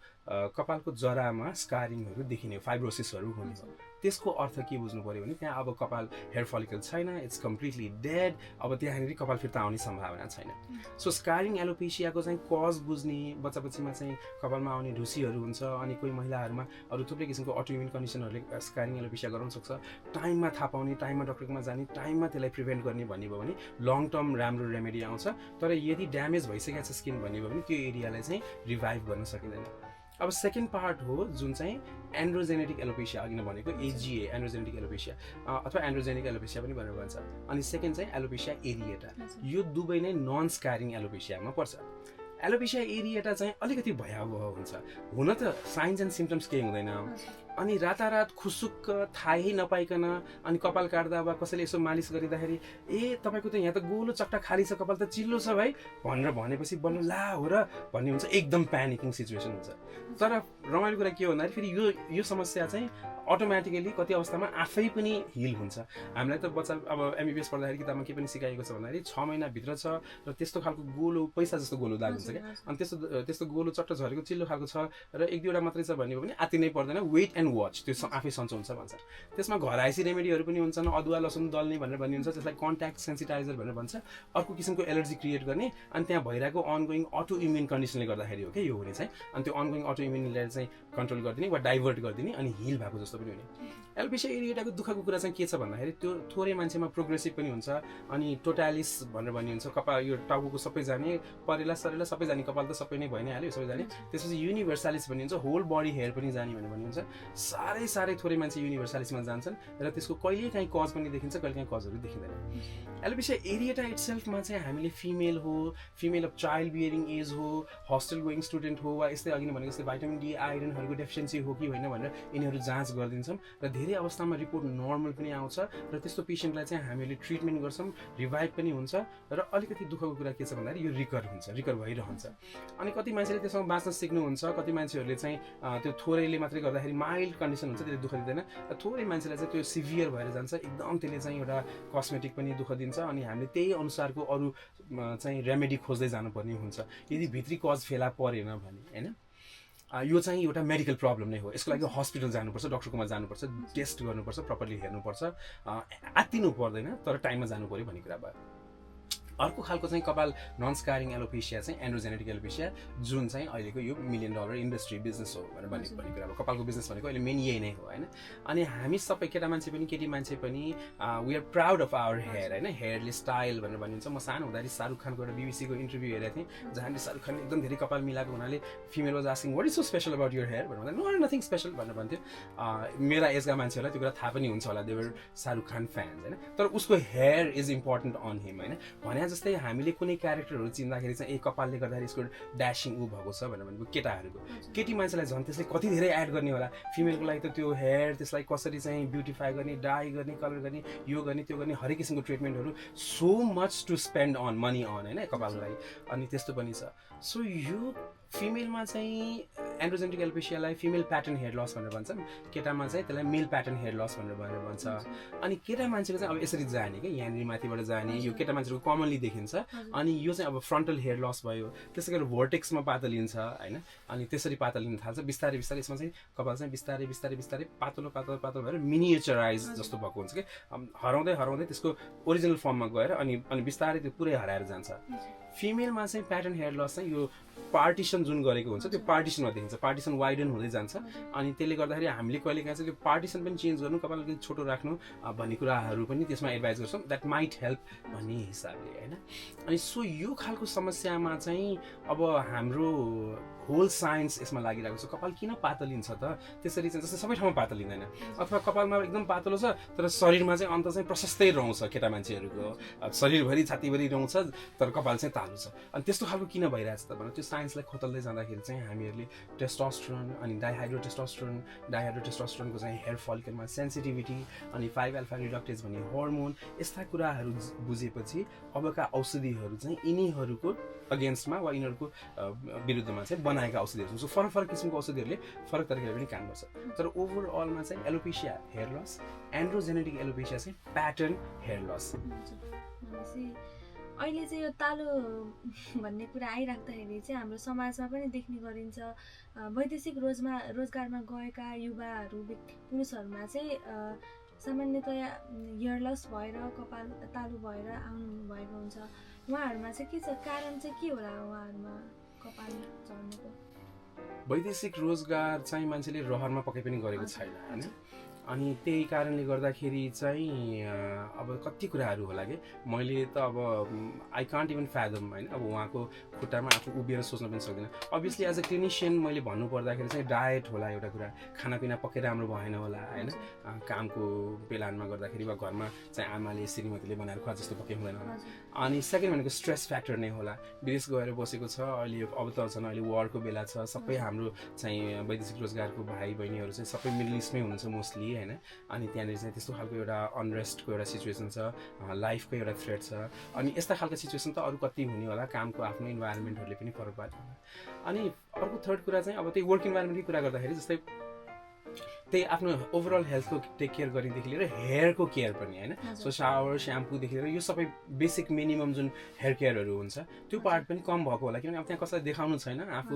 कपालको जरामा स्कारिङहरू देखिने, फाइब्रोसिसहरू हुने हो। त्यसको अर्थ के बुझ्नु पर्यो भने त्यहाँ अब कपाल हेयर फलिकल छैन, इट्स कम्प्लिटली डेड, अब त्यहाँनिर कपाल फिर्ता आउने सम्भावना छैन। सो स्कारिङ एलोपेसियाको चाहिँ कज बुझ्ने, बच्चाबच्चीमा चाहिँ कपालमा आउने ढुसीहरू हुन्छ, अनि कोही महिलाहरूमा अरू थुप्रै किसिमको अटोइम्युन कन्डिसनहरूले स्कारिङ एलोपेसिया गराउन सक्छ। टाइममा थाहा पाउने, टाइममा डक्टरकोमा जाने, टाइममा त्यसलाई प्रिभेन्ट गर्ने भन्ने भयो भने लङ टर्म राम्रो रेमेडी आउँछ। तर यदि ड्यामेज भइसकेको छ स्किन भन्ने भयो भने त्यो एरियालाई चाहिँ रिभाइभ गर्न सकिँदैन। अब सेकेन्ड पार्ट हो जुन चाहिँ एन्ड्रोजेनेटिक एलोपेसिया, अघि नै भनेको एजिए एन्ड्रोजेनेटिक एलोपेसिया अथवा एन्ड्रोजेनिक एलोपेसिया पनि भनेर भन्छ। अनि सेकेन्ड चाहिँ एलोपेसिया एरिएटा, यो दुवै नै नन स्कारिङ एलोपेसियामा पर्छ। एलोपेसिया एरिएटा चाहिँ अलिकति भयावह हुन्छ। हुन त साइन्स एन्ड सिम्पटम्स केही हुँदैन, अनि रातारात खुसुक्क थाहै नपाइकन अनि कपाल काट्दा वा कसैले यसो मालिस गरिँदाखेरि तपाईँको त यहाँ त गोलो चट्टा खाली छ, कपाल त चिल्लो छ भाइ भनेर भनेपछि बल्ल ला हो र भन्ने हुन्छ, एकदम प्यानिकिङ सिचुएसन हुन्छ। तर रमाइलो कुरा के हो भन्दाखेरि फेरि यो समस्या चाहिँ अटोमेटिकली कति अवस्थामा आफै पनि हिल हुन्छ। हामीलाई त बच्चा अब एमबिबिएस पढ्दाखेरि किताबमा के पनि सिकाएको छ भन्दाखेरि 6 महिनाभित्र छ र त्यस्तो खालको गोलो पैसा जस्तो गोलो दाग हुन्छ क्या, अनि त्यस्तो गोलो चट्ट झरेको चिल्लो खालको छ र 1-2वटा मात्रै छ भन्ने हो भने आत्ति नै पर्दैन, वेट एन्ड वाच, त्यो आफै सन्चो हुन्छ भन्छ। त्यसमा घरायसी रेमेडीहरू पनि हुन्छन्, अदुवा लसुन दल्ने भनेर भन्ने हुन्छ, त्यसलाई कन्ट्याक्ट सेन्सिटाइजर भनेर भन्छ। अर्को किसिमको एलर्जी क्रिएट गर्ने, अनि त्यहाँ भइरहेको अनगोइङ अटो इम्युन कन्डिसनले गर्दाखेरि हो क्या यो हुने चाहिँ। अनि त्यो अनगोइङ अटो इम्युनलाई चाहिँ कन्ट्रोल गरिदिने वा डाइभर्ट गरिदिने अनि हिल भएको जस्तो पनि हुने। एलोपेसिया एरिएटाको दुःखको कुरा चाहिँ के छ भन्दाखेरि त्यो थोरै मान्छेमा प्रोग्रेसिभ पनि हुन्छ, अनि टोटालिस भनेर भन्ने हुन्छ, कपाल यो टाउको सबै जाने, परेला सरेला सबै जाने, कपाल त सबै नै भइ नै हाल्यो सबै जाने। त्यसपछि युनिभर्सालिस भन्ने हुन्छ, होल बडी हेयर पनि जाने भनेर भन्ने हुन्छ। साह्रै थोरै मान्छे युनिभर्सालिसमा जान्छन् र त्यसको कहिलेकाहीँ कज पनि देखिन्छ, कहिलेकाहीँ कजहरू देखिँदैन। एलोपेसिया एरिएटा इटसेल्फमा चाहिँ हामीले फिमेल हो, female of child bearing age हो, हस्टेल गोइङ स्टुडेन्ट हो, वा यस्तै अघि नै भनेको जस्तै भाइटामिन डी आइरनहरूको डेफिसियन्सी हो कि होइन भनेर यिनीहरू जाँच गरिदिन्छौँ र धेरै अवस्थामा रिपोर्ट नर्मल पनि आउँछ र त्यस्तो पेसेन्टलाई चाहिँ हामीले ट्रिटमेन्ट गर्छौँ, रिभाइभ पनि हुन्छ। र अलिकति दुःखको कुरा के छ भन्दाखेरि यो रिकर भइरहन्छ। अनि कति मान्छेले त्यसमा बाँच्न सिक्नुहुन्छ, कति मान्छेहरूले चाहिँ त्यो थोरैले मात्रै गर्दाखेरि माइल्ड कन्डिसन हुन्छ, त्यसले दुःख दिँदैन, र थोरै मान्छेलाई चाहिँ त्यो सिभियर भएर जान्छ, एकदम त्यसले चाहिँ एउटा कस्मेटिक पनि दुःख दिन्छ, अनि हामीले त्यही अनुसारको अरू चाहिँ रेमेडी खोज्दै जानुपर्ने हुन्छ यदि भित्री कज फेला परेन भने, होइन। यो चाहिँ एउटा मेडिकल प्रब्लम नै हो, यसको लागि हस्पिटल जानुपर्छ, डक्टरकोमा जानुपर्छ, टेस्ट गर्नुपर्छ, प्रपरली हेर्नुपर्छ, आत्तिनु पर्दैन, तर टाइममा जानु पर्यो भन्ने कुरा भयो। अर्को खालको चाहिँ कपाल नन स्कारिङ एलोपेसिया चाहिँ एन्ड्रोजेनेटिक एलोपेसिया, जुन चाहिँ अहिलेको यो $1 मिलियन इन्डस्ट्री बिजनेस हो भनेर भन्ने कुरा हो। कपालको बिजनेस भनेको अहिले मेन यही नै हो, होइन। अनि हामी सबै केटा मान्छे पनि केटी मान्छे पनि we are proud of our hair, होइन। हेयरले स्टाइल भनेर भनिन्छ। म सानो हुँदाखेरि शाहरुख खानको एउटा बीबीसीको इन्टरभ्यू हेरेको थिएँ, जहाँले शाहरुख खानले एकदम धेरै कपाल मिलाएको हुनाले female was asking what is so special about your hair भनेर भन्दा नो नथिङ स्पेसल भनेर भन्थ्यो। मेरा एजका मान्छेहरूलाई त्यो कुरा थाहा पनि हुन्छ होला, they were Shahrukh Khan fans, होइन। तर उसको hair is important on him, होइन। भने जस्तै हामीले कुनै क्यारेक्टरहरू चिन्दाखेरि चाहिँ कपालले गर्दाखेरि यसको ड्यासिङ ऊ भएको छ भनेर भनेको केटाहरूको, केटी मान्छेलाई झन् त्यसले कति धेरै एड गर्ने होला। फिमेलको लागि त त्यो हेयर त्यसलाई कसरी चाहिँ ब्युटिफाई गर्ने, डाई गर्ने, कलर गर्ने, यो गर्ने त्यो गर्ने, हरेक किसिमको ट्रिटमेन्टहरू, so much to spend on money on, होइन, कपालको लागि। अनि त्यस्तो पनि छ। सो यो फिमेलमा चाहिँ एन्ड्रोजेनेटिक एलोपेसियालाई फिमेल प्याटर्न हेयर लस भनेर भन्छन्, केटामा चाहिँ त्यसलाई मेल प्याटर्न हेयर लस भनेर भन्छ। अनि केटा मान्छेको चाहिँ अब यसरी जाने क्या, यहाँनिर माथिबाट जाने, यो केटा मान्छेको कमनली देखिन्छ। अनि यो चाहिँ अब फ्रन्टल हेयर लस भयो, त्यसै गरी भोर्टेक्समा पातलिन्छ, होइन। अनि त्यसरी पातलिन थाल्छ बिस्तारै बिस्तारै, यसमा चाहिँ कपाल चाहिँ बिस्तारै बिस्तारै बिस्तारै पातलो पातलो पातलो भएर मिनिएचराइज जस्तो भएको हुन्छ कि, हराउँदै हराउँदै त्यसको ओरिजिनल फर्ममा गएर अनि बिस्तारै त्यो पुरै हराएर जान्छ। फिमेलमा चाहिँ प्याटर्न हेयर लस चाहिँ यो पार्टिसन जुन गरेको हुन्छ त्यो पार्टिसनमा देखिन्छ, पार्टिसन वाइडन हुँदै जान्छ अनि त्यसले गर्दाखेरि हामीले कहिलेकाहीँ चाहिँ त्यो पार्टिसन पनि चेन्ज गर्नु, कपाल अलिकति छोटो राख्नु भन्ने कुराहरू पनि त्यसमा एडभाइस गर्छौँ, द्याट माइट हेल्प भन्ने हिसाबले होइन। अनि सो यो खालको समस्यामा चाहिँ अब हाम्रो होल साइन्स यसमा लागिरहेको छ। कपाल किन पातलिन्छ त, त्यसरी चाहिँ जस्तै सबै ठाउँमा पातलिँदैन, अथवा कपालमा एकदम पातलो छ तर शरीरमा चाहिँ अन्त चाहिँ प्रशस्तै रहन्छ, केटा मान्छेहरूको शरीरभरि छातीभरि रहन्छ तर कपाल चाहिँ तालु छ। अनि त्यस्तो खालको किन भइरहेछ त भनेर त्यो साइन्सलाई खोतल्दै जाँदाखेरि चाहिँ हामीहरूले टेस्टोस्टेरोन अनि डाइहाइड्रोटेस्टोस्टेरोनको चाहिँ हेयर फलिकलमा सेन्सिटिभिटी अनि 5-alpha रिडक्टेज भन्ने हर्मोन यस्ता कुराहरू बुझेपछि अबका औषधिहरू चाहिँ यिनीहरूको अगेन्स्टमा वा यिनीहरूको विरुद्धमा चाहिँ बनाएका औषधिहरू। सो फरक फरक किसिमको औषधिहरूले फरक तरिकाले पनि काम गर्छ। तर ओभरअलमा चाहिँ alopecia hair loss, androgenetic alopecia चाहिँ प्याटर्न हेयर लस। अहिले चाहिँ यो तालु भन्ने कुरा आइराख्दाखेरि चाहिँ हाम्रो समाजमा पनि देख्ने गरिन्छ। वैदेशिक रोजगारमा गएका युवाहरू पुरुषहरूमा चाहिँ सामान्यतया हेयर लस भएर कपाल तालु भएर आउनु भएको हुन्छ। उहाँहरूमा चाहिँ के छ, कारण चाहिँ के होला उहाँहरूमा कपाल झर्नुको? वैदेशिक रोजगार चाहिँ मान्छेले रहरमा पक्कै पनि गरेको छैन होइन। अनि त्यही कारणले गर्दाखेरि चाहिँ अब कति कुराहरू होला कि मैले त अब आई कान्ट इभन फ्यादम होइन। अब उहाँको खुट्टामा आफू उभिएर सोच्न पनि सक्दिनँ। अभियसली एज अ क्लिनिसियन मैले भन्नु पर्दाखेरि चाहिँ डायट होला एउटा कुरा, खानापिना पक्कै राम्रो भएन होला होइन, कामको बेलानमा गर्दाखेरि वा घरमा चाहिँ आमाले श्रीमतीले बनाएर खुवा जस्तो पक्कै हुँदैन होला। अनि सेकेन्ड भनेको स्ट्रेस फ्याक्टर नै होला। विदेश गएर बसेको छ अहिले, अब त झन् अहिले वारको बेला छ, सबै हाम्रो चाहिँ वैदेशिक रोजगारको भाइ बहिनीहरू चाहिँ सबै मिडल इस्टमै हुनुहुन्छ मोस्टली होइन। अनि त्यहाँनिर चाहिँ त्यस्तो खालको एउटा अनरेस्टको एउटा सिचुएसन छ, लाइफको एउटा थ्रेट छ। अनि यस्ता खालको सिचुएसन त अरू कति हुने होला, कामको आफ्नो इन्भाइरोमेन्टहरूले पनि फरक पार्छ। अनि अर्को थर्ड कुरा चाहिँ अब त्यही वर्क इन्भाइरोमेन्टकै कुरा गर्दाखेरि जस्तै त्यही आफ्नो ओभरअल हेल्थको टेक केयर गर्नेदेखि लिएर हेयरको केयर पनि होइन। सो सावर स्याम्पूदेखि लिएर यो सबै बेसिक मिनिमम जुन हेयर केयरहरू हुन्छ त्यो पार्ट पनि कम भएको होला, किनभने अब त्यहाँ कसैलाई देखाउनु छैन, आफू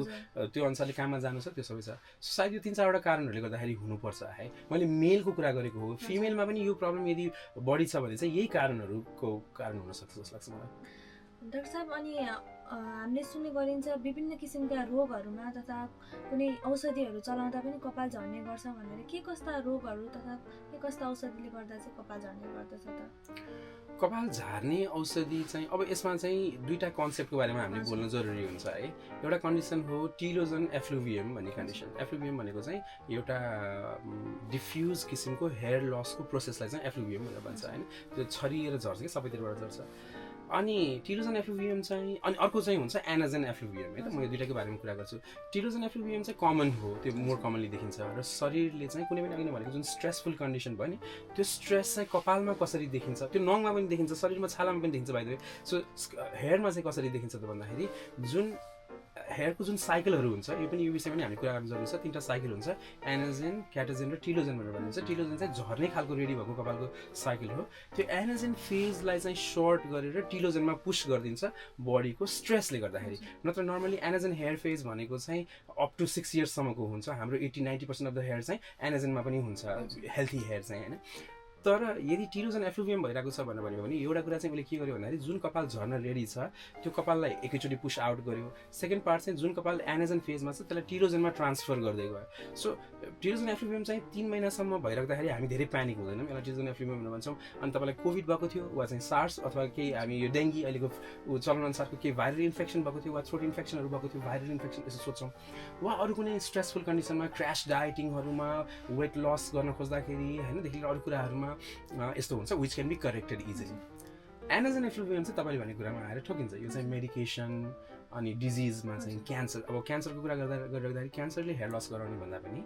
त्यो अनुसारले काममा जानु छ, त्यो सबै छ। सायद यो 3-4वटा कारणहरूले गर्दाखेरि हुनुपर्छ है। मैले मेलको कुरा गरेको हो, फिमेलमा पनि यो प्रब्लम यदि बढी छ भने चाहिँ यही कारणहरूको कारण हुनसक्छ जस्तो लाग्छ मलाई। डाक्टर साहब, अनि हामीले सुन्ने गरिन्छ विभिन्न किसिमका रोगहरूमा तथा कुनै औषधिहरू चलाउँदा पनि कपाल झर्ने गर्छ भनेर। के कस्ता रोगहरू तथा के कस्ता औषधिले गर्दा चाहिँ कपाल झर्ने गर्दछ त? कपाल झार्ने औषधि चाहिँ अब यसमा चाहिँ दुईवटा कन्सेप्टको बारेमा हामीले बोल्न जरुरी हुन्छ है। एउटा कन्डिसन हो टिलोजन एफ्लुभियम भन्ने कन्डिसन। एफ्लुभियम भनेको चाहिँ एउटा डिफ्युज किसिमको हेयर लसको प्रोसेसलाई चाहिँ एफ्लुभियम भनेर भन्छ होइन। त्यो छरिएर झर्छ कि सबैतिरबाट झर्छ। अनि टिलोजन एफ्लुभियम चाहिँ, अनि अर्को चाहिँ हुन्छ एनाजेन एफ्लुभियम है त। म यो दुइटाको बारेमा कुरा गर्छु। टिलोजन एफ्लुभियम चाहिँ कमन हो, त्यो मोर कमनली देखिन्छ र शरीरले चाहिँ कुनै पनि अघि भनेको जुन स्ट्रेसफुल कन्डिसन भयो नि, त्यो स्ट्रेस चाहिँ कपालमा कसरी देखिन्छ, त्यो नङमा पनि देखिन्छ, शरीरमा छालामा पनि देखिन्छ बाइ द वे। सो हेयरमा चाहिँ कसरी देखिन्छ त भन्दाखेरि जुन हेयरको जुन साइकलहरू हुन्छ, यो पनि यो विषयमा पनि हामी कुरा गर्नु जरुरी छ। 3टा साइकल हुन्छ, एनाजेन, क्याटाजेन र टिलोजन भनेर भनिन्छ। टिलोजन चाहिँ झर्ने खालको रेडी भएको कपालको साइकल हो। त्यो एनाजेन फेजलाई चाहिँ सर्ट गरेर टिलोजनमा पुश गरिदिन्छ बडीको स्ट्रेसले गर्दाखेरि। नत्र नर्मली एनाजेन हेयर फेज भनेको चाहिँ अप टु 6 इयर्ससम्मको हुन्छ। हाम्रो 80-90% अफ द हेयर चाहिँ एनाजेनमा पनि हुन्छ, हेल्थी हेयर चाहिँ होइन। तर यदि टिलोजन एफ्लुभियम भइरहेको छ भनेर भन्यो भने एउटा कुरा चाहिँ उसले के गर्यो भन्दाखेरि जुन कपाल झर्न रेडी छ त्यो कपाललाई एकैचोटि पुश आउट गर्यो। सेकेन्ड पार्ट चाहिँ जुन कपाल एनाजेन फेजमा छ त्यसलाई टिलोजनमा ट्रान्सफर गर्दै गयो। सो टिलोजन एफ्लुभियम चाहिँ 3 महिनासम्म भइराख्दाखेरि हामी धेरै प्यानिक हुँदैनौँ, यसलाई टिलोजन एफ्लुभियम भनेर भन्छौँ। अनि तपाईँलाई कोभिड भएको थियो वा चाहिँ सार्स अथवा केही हामी यो डेङ्गी अहिलेको चलनअनुसारको केही भाइरल इन्फेक्सन भएको थियो वा थ्रोट इन्फेक्सनहरू भएको थियो, भाइरल इन्फेक्सन यसो सोच्छौँ। वा अरू कुनै स्ट्रेसफुल कन्डिसनमा क्रास डायटिङहरूमा वेट लस गर्न खोज्दाखेरि हैनदेखि अरू कुराहरूमा यस्तो हुन्छ, which can be corrected easily. Anagen effluvium चाहिँ तपाईँले भनेको कुरामा आएर ठोकिन्छ। यो चाहिँ मेडिकेसन अनि डिजिजमा चाहिँ क्यान्सर, अब क्यान्सरको कुरा गर्दाखेरि क्यान्सरले हेयर लस गराउने भन्दा पनि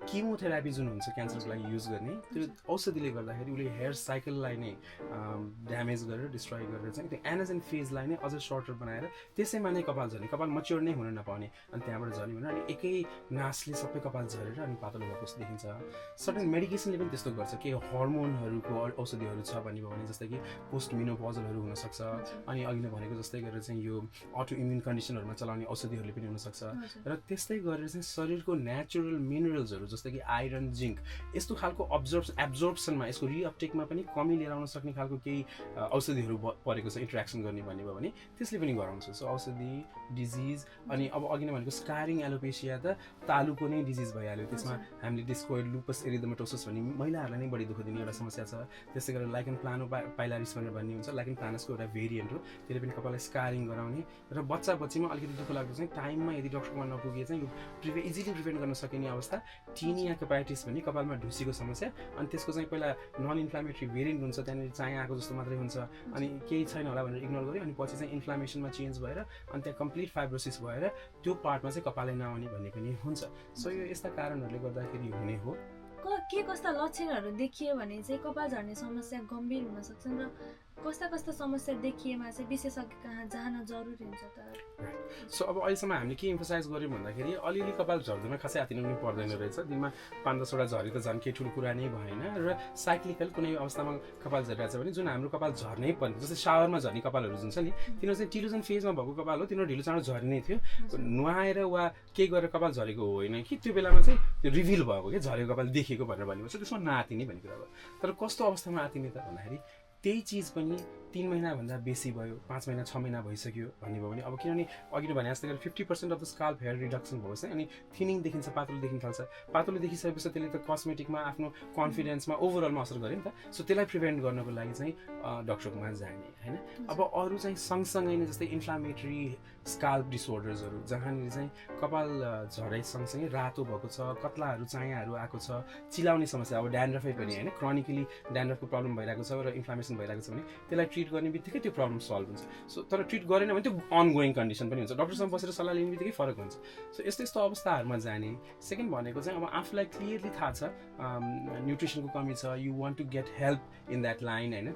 किमोथेरापी जुन हुन्छ क्यान्सरको लागि युज गर्ने, त्यो औषधिले गर्दाखेरि उसले हेयर साइकललाई नै ड्यामेज गरेर डिस्ट्रोय गरेर चाहिँ त्यो एनाजेन फेजलाई नै अझ सर्टर बनाएर त्यसैमा नै कपाल झर्ने, कपाल मच्योर नै हुन नपाउने, अनि त्यहाँबाट झर्ने भने अनि एकै नासले सबै कपाल झरेर अनि पातलो भएको जस्तो देखिन्छ। सर्टेन मेडिकेसनले पनि त्यस्तो गर्छ। के हर्मोनहरूको औषधिहरू छ भन्ने भयो भने जस्तै कि पोस्ट मिनोपजलहरू हुनसक्छ, अनि अघि नै भनेको जस्तै गरेर चाहिँ यो अटो इम्युन कन्डिसनहरूमा चलाउने औषधिहरूले पनि हुनसक्छ। र त्यस्तै गरेर चाहिँ शरीरको नेचुरल मिनरल्सहरू जस्तै कि आइरन जिङ्क यस्तो खालको एब्जर्प्सनमा यसको रिअपटेकमा पनि कमी लिएर आउन सक्ने खालको केही औषधिहरू परेको छ इन्टरेक्सन गर्ने भन्ने भयो भने त्यसले पनि गराउँछ। सो औषधि डिजिज अनि अब अघि नै भनेको स्कारिङ एलोपेसिया त तालुको नै डिजिज भइहाल्यो। त्यसमा हामीले डिस्कोइड लुपस एरिथमेटोसिस भन्ने महिलाहरूलाई नै बढी दुःख दिने एउटा समस्या छ। त्यस्तै गरेर लाइकेन प्लानो पाइलारिस भनेर भन्ने हुन्छ, लाइकेन प्लानसको एउटा भेरिएन्ट हो, त्यसले पनि कपाललाई स्कारिङ गराउने र बच्चा बच्चीमा अलिकति दुःख लाग्दो चाहिँ टाइममा यदि डक्टरमा नपुगे चाहिँ यो इजिली प्रिभेन्ट गर्न सकिने अवस्था टिनिया केपाइटिस भन्ने कपालमा ढुसीको समस्या। अनि त्यसको चाहिँ पहिला नन इन्फ्लामेटरी भेरिएन्ट हुन्छ, त्यहाँनिर चाया आएको जस्तो मात्रै हुन्छ अनि केही छैन होला भनेर इग्नोर गर्यो अनि पछि चाहिँ इन्फ्लामेसनमा चेन्ज भएर अनि त्यहाँ कम्प्लिट फाइब्रोसिस भएर त्यो पार्टमा चाहिँ कपालै नआउने भन्ने पनि हुन्छ। सो यो यस्ता कारणहरूले गर्दाखेरि हुने हो। के कस्ता लक्षणहरू देखियो भने चाहिँ कपाल झर्ने समस्या गम्भीर हुन सक्छन् र कस्ता कस्ता समस्या देखिएमा चाहिँ विशेषज्ञ कहाँ जान जरुरी हुन्छ त? सो अब अहिलेसम्म हामीले के इम्फोसाइज गर्यौँ भन्दाखेरि अलिअलि कपाल झर्दैमा खासै हातिनु पनि पर्दैन रहेछ। दिनमा 5-10वटा झरी त झन् केही ठुलो कुरा नै भएन र साइक्लिकल कुनै अवस्थामा कपाल झरिरहेको छ भने जुन हाम्रो कपाल झर्नै पर्ने जस्तै सावरमा झर्ने कपालहरू जुन छ नि तिनीहरू चाहिँ टिलोजन फेजमा भएको कपाल हो, तिनीहरू ढिलो चाँडो झर्ने थियो। नुहाएर वा केही गरेर कपाल झरेको होइन कि त्यो बेलामा चाहिँ त्यो रिभिल भएको कि झरेको कपाल देखेको भनेर भनेपछि त्यसमा नआतिने भन्ने कुरा हो। तर कस्तो अवस्थामा आतिने त भन्दाखेरि त्यही चिज पनि 3 महिनाभन्दा बेसी भयो, 5 महिना 6 महिना भइसक्यो भन्ने भयो भने अब किनभने अघि नै भने जस्तै गरी 50% of the scalp hair reduction भएपछि अनि थिनिङ देखिन्छ, पातलो देखिन थाल्छ। पातलो देखिसकेपछि त्यसले त कस्मेटिकमा आफ्नो कन्फिडेन्समा ओभरअलमा असर गर्यो नि त। सो त्यसलाई प्रिभेन्ट गर्नको लागि चाहिँ डक्टरकोमा जाने होइन। अब अरू चाहिँ सँगसँगै नै जस्तै इन्फ्लामेटरी स्काल्प डिसअर्डर्सहरू जहाँनिर चाहिँ कपाल झराइ सँगसँगै रातो भएको छ, कत्लाहरू चायाहरू आएको छ, चिलाउने समस्या अब ड्यान्ड्रफै पनि होइन, क्रोनिकली ड्यान्ड्रफको प्रब्लम भइरहेको छ र इन्फ्लामेसन भइरहेको छ भने त्यसलाई ट्रिट गर्ने बित्तिकै त्यो प्रब्लम सल्भ हुन्छ। सो तर ट्रिट गरेन भने त्यो अनगोइङ कन्डिसन पनि हुन्छ, डक्टरसँग बसेर सल्लाह लिने बित्तिकै फरक हुन्छ। सो यस्तो यस्तो अवस्थाहरूमा जाने। सेकेन्ड भनेको चाहिँ अब आफूलाई क्लियरली थाहा छ न्युट्रिसनको कमी छ, you want to get help in that line होइन,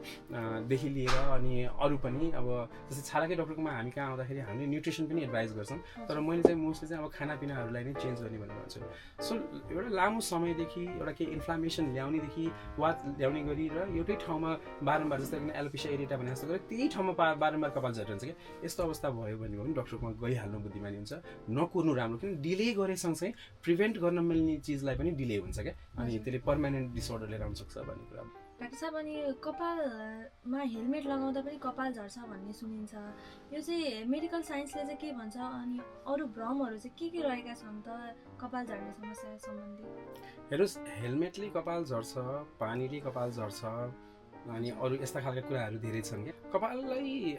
देखि लिएर अनि अरू पनि अब जस्तै छालाकै डक्टरकोमा हामी कहाँ आउँदाखेरि हामीले न्युट्रिसन पनि एडभाइस गर्छौँ, तर मैले चाहिँ मोस्टली चाहिँ अब खानापिनाहरूलाई नै चेन्ज गर्ने भनेर भन्छु। सो एउटा लामो समयदेखि एउटा केही इन्फ्लामेसन ल्याउनेदेखि वा ल्याउने गरी र एउटै ठाउँमा बारम्बार जस्तै एलोपेसिया एरिटा भने जस्तो गरेर त्यही ठाउँमा बारम्बार कपाल झरिरहन्छ क्या, यस्तो अवस्था भयो भने पनि डक्टरकोमा गइहाल्नु बुद्धिमानी हुन्छ। नकुर्नु राम्रो, किन डिले गरे सँगसँगै प्रिभेन्ट गर्न मिल्ने चिजलाई पनि डिले हुन्छ क्या, अनि त्यसले पर्मानेन्ट डिसअर्डर लिएर आउन सक्छ भन्ने कुरा। डाक्टर साहब अनि कपालमा हेलमेट लगाउँदा पनि कपाल झर्छ भन्ने सुनिन्छ, यो चाहिँ मेडिकल साइन्सले चाहिँ के भन्छ अनि अरू भ्रमहरू चाहिँ के रहेका छन् त कपाल झर्ने समस्या सम्बन्धी? हेर्नुहोस्, हेलमेटले कपाल झर्छ, पानीले कपाल झर्छ अनि अरू यस्ता खालका कुराहरू धेरै छन् क्या। कपाललाई